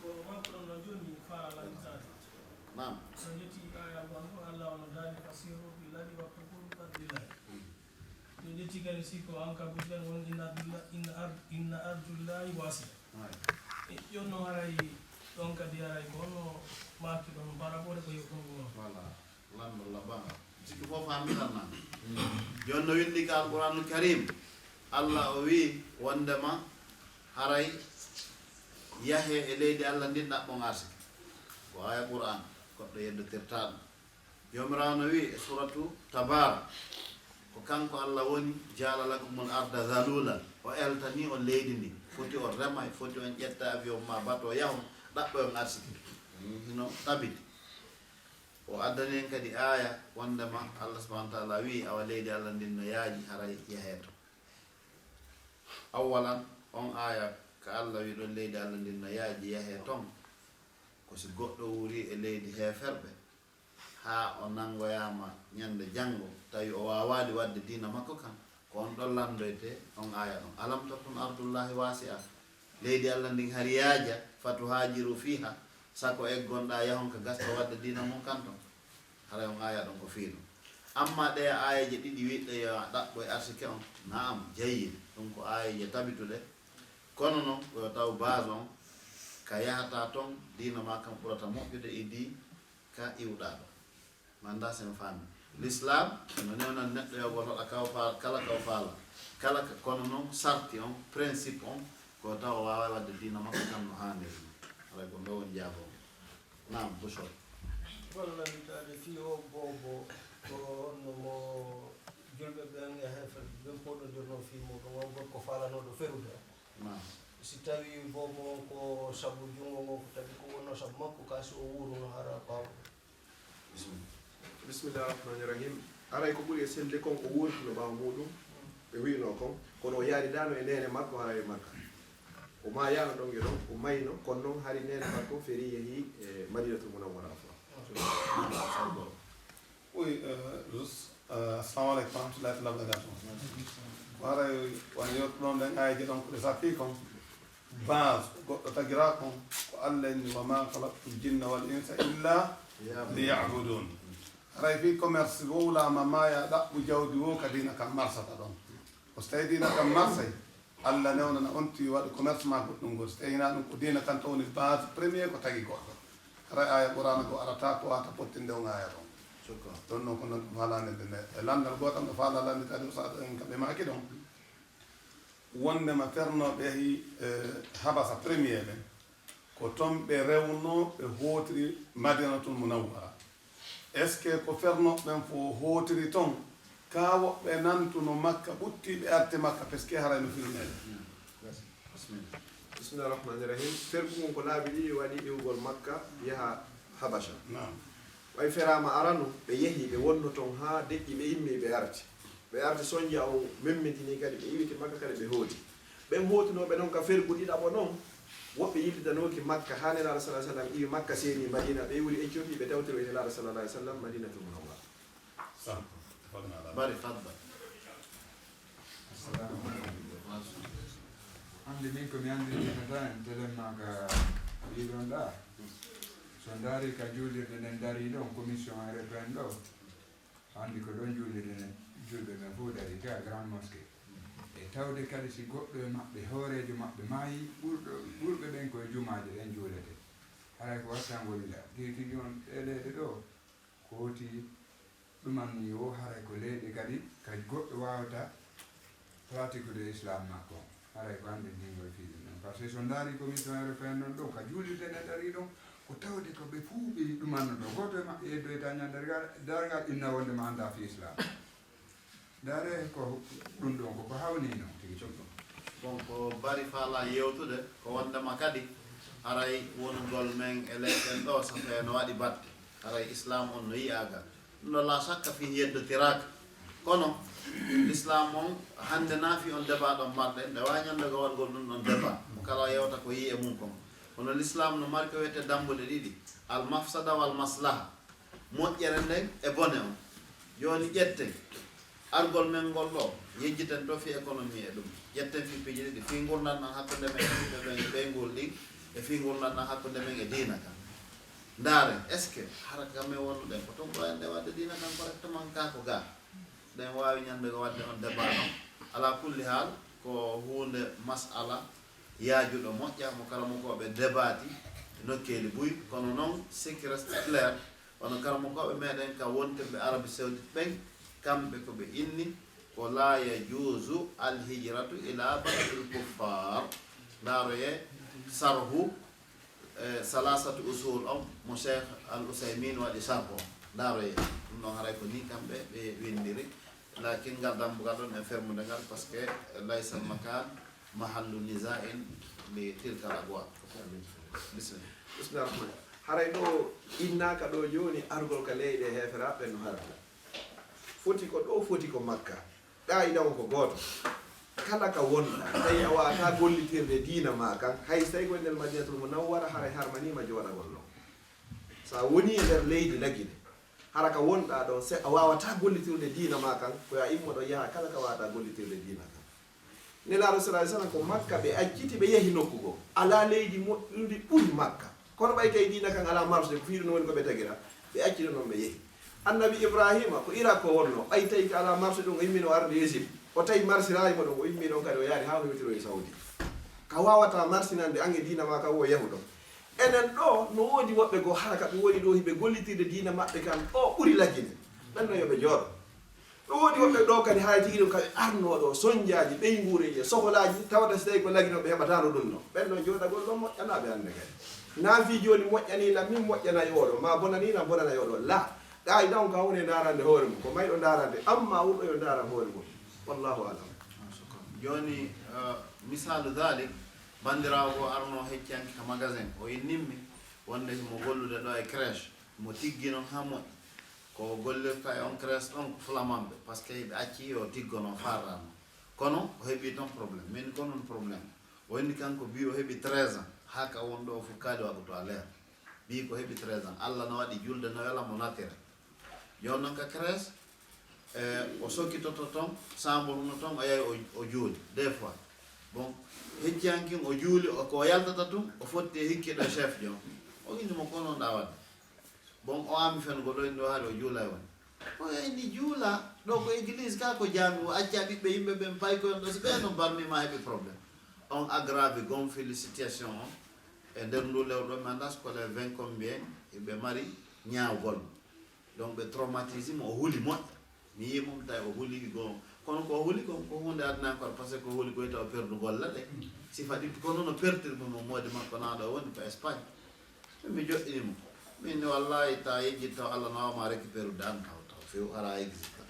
Ko makko ɗon no jooni faalaa lantaade. Naam. So yetti aya Alquran ko Allah ono daali, "Fasiru fil ardi wabtagu min fadlillah." Hmm. Min ƴetti kadi si ko Ankabut en won, "Inna ardulla-, inna ard-, inna ardullahi wasi'a." Ay. E, jooni noon haray ɗon kadi haray ko hono maaki ɗon par rapport e ko yewtuɗon ko non. Voilà. Lanndol labbangal. Sikki fof faamiran nan. Jooni no winndi ka Alquranul Karim. Allah o wi'i wondema haray yahee e leydi Allah ndin ɗaɓɓon arsike. Ko aya Qur'an, goɗɗo yeddotirtaa ɗum. Joomiraawo no wi'i e suratu Tabaara, ko kanko Allah woni ja'ala lakumul arda zalulan, o eltani on leydi ndi, foti on rema, foti on ƴetta avion ma bato yahon, ɗaɓɓoyon arsike. Hino tabiti. O addani en kadi aaya wondema Allah subhanahu wa ta'ala wi'i awa leydi Allah ndin no yaaji haray yahee ton. Awwalan, on aaya ka Allah wi'i ɗon leydi Allah ndin no yaaji yahee ton, ko si goɗɗo wuuri e leydi heeferɓe, haa o nangoyaama ñande janngo, tawi o waawaali waɗde diina makko kan, ko on ɗon lanndoyte on aaya ɗon. Alam takun ardullahi wasi'a, leydi Allah ndin hari yaaja, fatuhajiru fiha, sako eggonɗaa yahon ka gasta waɗde diina mon kan ton. Haray on aaya ɗon ko fii ɗum. Amma ɗe aayeeje ɗiɗi wiɗɗe yo a ɗaɓɓo e arsike on, naam, jayyid, ɗum ko aayeeje tabituɗe. Kono non, ko yo taw base on ka yahata ton, diina ma kan ɓurata moƴƴude e di ka iwɗaa ɗo. Manda sen faami. L'islam no newnan neɗɗo yawgol waɗa kaw fa-, kala kaw faala. Kala ka, kono non sarti on, principe on, ko taw o waaway waɗde diina makko kan no haaniri non. Haray ko ndo woni jaabongo. Naam, Bouchra. Kono nanditaade fii o boobo, ko honno mo julɓe ɓen e heeferɓe ɓen pooɗondirnoo fii muuɗum, on gorko faalanooɗo ferude? Naam. Si tawii boobo on ko sabu junngo ngon, ko tawi ko wonnoo sabu makko, ka si o wuuruno hara ɓaawo? Bismillah. Bismillah rahmani rahim. Aray ko ɓuri e selde kon o wuurtuno ɓaawo muuɗum, ɓe wi'noo kon, kono o yaaridaano e neene makko hara e Makka. O maayaano ɗon e ɗon, o mayno, kono non hari neene makko feri yehi e Madinatul Munawwara. Oui, euh, juste, euh, assalamu alaikum wa rahmatullahi wa barakatuh. Ko haray won yewtuɗon ɗen aayeeje ɗon ko ɗe sappii kon. Base, goɗɗo tagiraa kon, ko Allah inni, "Wa ma khalaqtul jinna wal insa illa liya'budun." Haray fii commerce wowlaama maaya ɗaɓɓu jawdi wo ka diina kan marsata ɗon. Ko so tawi diina kan marsay, Allah newnana on ti waɗu commerce ma goɗɗum ngol. So tawi hinaa ɗum ko diina kan to woni base premier ko tagi goɗɗo. Haray aaya Qur'aana ko arata ko wata pottinde on aaya ɗon. Shukran. Ɗon non ko non ɗum haalande nde nde. E lanndal gootal no faala lannde kadi o saɗa en kamɓe maaki ɗon. Wondema fernooɓe yahi, eh, Habasa premier ɓen. Ko ton ɓe rewnoo, ɓe hootiri Madinatul Munawwara. Est-ce que ko fernooɓe ɓen fof hootiri ton? Kaa woɓɓe nantuno Makka, ɓutti ɓe arti Makka, parce que haray no firneede. Bismillah. Bismillah rahmani rahim. Fergu ngun ko laabi ɗiɗi waɗi iwgol Makka, yaha Habasha. Naam. Ɓay feraama arano, ɓe yehi, ɓe wonno ton haa deƴƴi, ɓe immi, ɓe arti. Ɓe arti sonja on memmitini kadi, ɓe iwiti Makka kadi, ɓe hooti. Ɓen hootunooɓe non ka fergu ɗiɗaɓo non, woɓɓe yiltitanooki Makka, haa Nelaaɗo sallallahu alaihi wasallam iwi Makka, seeni Madina, ɓe iwri Éthiopie, ɓe tawtiri e Nelaaɗo sallallahu alaihi wasallam Madinatul Munawwara. Sa-, Bari, fadda. Assalamu alaikum. Hannde min ko mi anndintinata en telen ma ka wiɗon ɗa. So ndaari ka juulirde nden darii ɗon, commission R F N ɗo, anndi ko ɗon juulirde nden, julɓe ɓen fof darii ka Grande Mosquée. E tawde kadi si goɗɗo e maɓɓe, hooreejo maɓɓe maayi, ɓurɗo, ɓurɓe ɓen ko e jumaaje ɗen juulete. Haray ko wattangol nda. Tigi tigi on ɗeɗeɗe ɗo, ko woti ɗuman ni o, haray ko leyɗe kadi ka goɗɗo waawata pratikude islam makko. Haray ko anndintingol fii ɗum ɗon. Par ce que so ndaari commission R F N non ɗo, ka juulirde nde darii ɗon, ko tawde ko ɓe fuu ɓe ɗumanno ɗo. Gooto e maɓɓe yeddoyta ñande dargal, dargal inna wonde ma annda fii islam. Ndaare ko ɗum ɗon ko, ko hawni non tigi tigi. Bon, ko Bari faalaa yewtude, ko wondema kadi haray wonugol men e leyɗen ɗo, safee no waɗi batte. Haray islam on no yi'aagal. Ɗum ɗo la shakka fii yeddotiraaka. Kono l'islam on hannde na fii on débat ɗon marɗen, nde waawi ñande ko waɗgol ɗum ɗon débat. Mo kala yewta ko yi'i e mum kon. Kono l'islam no mari ko wiyetee dambuɗe ɗiɗi, al mafsada wal maslaha. Moƴƴere nden e bone on. Jooni ƴetten argol men ngol ɗo, yejjiten to fii économie e ɗum. Ƴetten fii piiji ɗiɗi, fii ngurndan ɗan hakkunde men e ɓiɓɓe ɓen e ɓeynguuli ɗin, e fii ngurndan ɗan hakkunde men e diina kan. Ndaaren, est-ce que hara ka men wonduɗen ko tun ɗo enɗe waɗde diina kan correctement kaa ko gaa? Ɗen waawi ñande ko waɗde on débat non. Ala kulli haal, ko huunde mas'ala yaajuɗo moƴƴa mo karamokooɓe débatté e nokkeeli buy, kono non ce qui reste clair, wano karamokooɓe meɗen ka wontirɓe Arabie Saoudite ɓen, kamɓe ko ɓe inni ko la yajuzu al hijratu ila baladil kuffar. Ndaaroye sarhu, eh, salasatu usul on mo Cheikh Al Usaymin waɗi sarhu on. Ndaroye, ɗum ɗon haray ko ni kamɓe ɓe winndiri. Lakin ngal dambugal ɗon en fermude ngal, parce que laysal makan mahallu nizain li tilkal abwa. Bisimilla. Bismillah rahman. Haray ɗo innaaka ɗo jooni argol ka leyɗe heeferaaɓe no harata. Foti ko ɗo, foti ko Makka. Qaayida on ko gooto. Kala ka wonɗa, tawi a waata gollitirde diina ma kan, hay so tawi ko e nder Madinatul Munawwara, haray harmaniima jooɗagol ɗon. So a woni e nder leydi Lagine, hara ka wonɗa ɗon, se a waawata gollitirde diina ma kan, ko yo a immo ɗon yaha kala ka waawata gollitirde diina kan. Nelaaɗo sallallahu alaihi wasallam ko Makka ɓe acciti, ɓe yahi nokku goo. Alaa leydi moƴƴundi ɓuri Makka. Kono ɓay tawi diina kan alaa marché, ko fii ɗum woni ko ɓe tagira. Ɓe acci ɗum ɗon, ɓe yehi. Annabi Ibrahima, ko Irak ko wonno, ɓay tawi ka alaa marché ɗum, o immino arde Égypte. O tawi marsiraali mo ɗon, o immi ɗon kadi, o yaari haa o hewtiroyi Saudi. Ka waawata marsinande an e diina ma kan, wo yahu ɗon. Enen ɗo, no woodi woɓɓe goo, hara ka ɓe woni ɗo, hiɓe gollitirde diina maɓɓe kan, ɗo ɓuri Lagine. Ɓen no yo ɓe jooɗo. No woodi woɓɓe ɗo kadi, haray tigi ɗum, kaɓe arnoo ɗo, sonjaaji, ɓeynguureeji, e sokolaaji, tawata si tawi ko Lagine, ɓe heɓataano ɗum no. Ɓen no jooɗagol ɗon moƴƴanaa ɓe hannde kadi. Naa fii jooni moƴƴanii lan, min moƴƴanay oɗo, maa bonanii lan, bonanay oɗo. Laa, qaayida on ka woni e ndaarande hoore mum, ko mayɗo ndaarande, amma wurɗo yo ndaaran hoore mum. Wallahu alam. Jooni, eh, misaalu dalik, banndiraawo goo arnoo hecciyanke ka magasin, o innimmi wonde himo gollude ɗo e crèche, mo tiggi non haa moƴƴi. Ko o gollirta e on crèche ɗon ko flamanɓe, parce que ɓe acci o tiggono farrano. Kono o heɓi ton problème. Min ko non problème. O inni kanko bi o heɓi treize ans, haa ka won ɗo o fukkaali waɗude à l'heure. Bi ko heɓi treize ans. Allah no waɗi julde no wela mo nattira. Jooni non ka crèche, eh, o sokkitoto ton, chambre no ton, o yahi o, o juuli, deux fois. Bon, hecciyankin o juuli, o, ko o yaltata tun, o fotti e hikkiɗo chef jon. O inni mo, "Ko non ɗa waɗde?" Bon, o ami fen ko ɗo en ɗo hari o juula e woni. O yahi ni juula, ɗo ko église ka ko jaami, o acca ɓiɓɓe yimɓe ɓen pay ko en ɗo, si ɓe no barmi ma heɓi problème. On aggravi gonfili situation on. E nder ndu lewru ɗo, mi anndaa so ko les vingt combien, ɓe mari ñaawgol. Donc ɓe traumatise mo, o huli moƴƴa. Mi yii mum tawi o huli goo. Kono ko o huli kon, ko huunde adinankore, parce que ko huli ko wiyta o perdu golle ɗe. Sifa ɗiɗi, kono no pertir mo, mo moodi makko naa ɗo woni ko Espagne. Mi joɗɗini mo. Min ni wallahi ta yejjit taw Allah no wama récupérude an taw, taw few hara existe.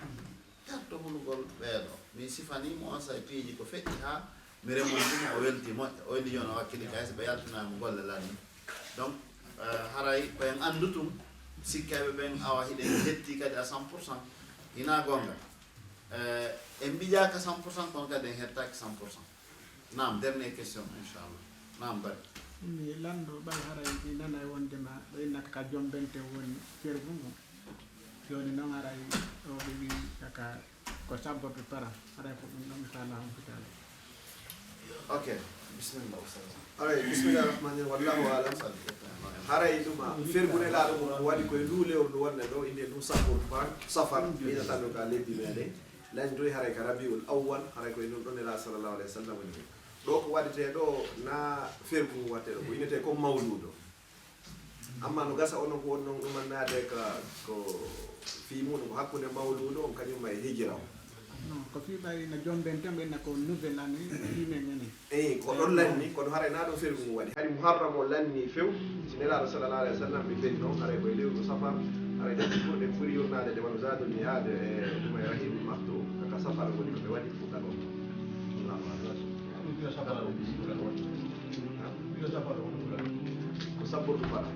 Garto hulugol ɓeeɗo. Mi sifani mo on say piiji ko feƴƴi haa mi remonti mo, o welti moƴƴa. O inni jooni o wakkili kay so ɓe yaltinani mo golle lanni. Donc, eh, haray ko en anndu tun, sikkayɓe ɓen awa hiɗen hetti kadi à cent pour cent. Hina goonga. Eh, en mbijaaka cent pour cent, kono kadi en hettaaki cent pour cent. Naam, dernière question, inchallah. Naam, bari. Mi lanndo ɓay haray mi nanay wondema ɗo innata ka jombente woni fergu ngu. Jooni noon haray o ɓe wi kaka ko sabborde para. Haray ko ɗum ɗon, inchallah, on fitaali. Ok, bismillah, Oustaz. Haray, bismillah rahmani rahim. Wallahu alam. Haray ɗum a fergu Nelaaɗo mum ko waɗi koye ndu lewru ndu wonne ɗo, innde ndu safar, safar, innata ɗo ka lebbi meɗen. Landoy haray ka Rabiul Awwal, haray ko e ɗum ɗon Nelaaɗo sallallahu alayhi wa sallam woni. Ɗo ko waɗetee ɗo, na fergu ngu waɗetee ɗo, ko innetee ko mawluudo. Amma no gasa onon ko woni noon ɗumannaade ka, ko fii muɗum ko hakkunde mawluudo on kañum ma e hijira o. Non, ko fii ɓay no jomben tan ɓe na ko nouvelle année, fii men enen. Eyi, ko ɗon lanni, kono haray na ɗo fergu ngu waɗi. Hari Muharram o lanni few, si Nelaaɗo sallallahu alayhi wa sallam ɓe feri noon, haray ko e lewru Safar, haray ɗen ɓurɗe ɓuri yurnaade nde wano Zadul Mi'ad e ɗum e Rahiqul Maktum, ka Safar woni ko ɓe waɗi fuɗɗagol. Allahu akbar. Ko sabbordu fala.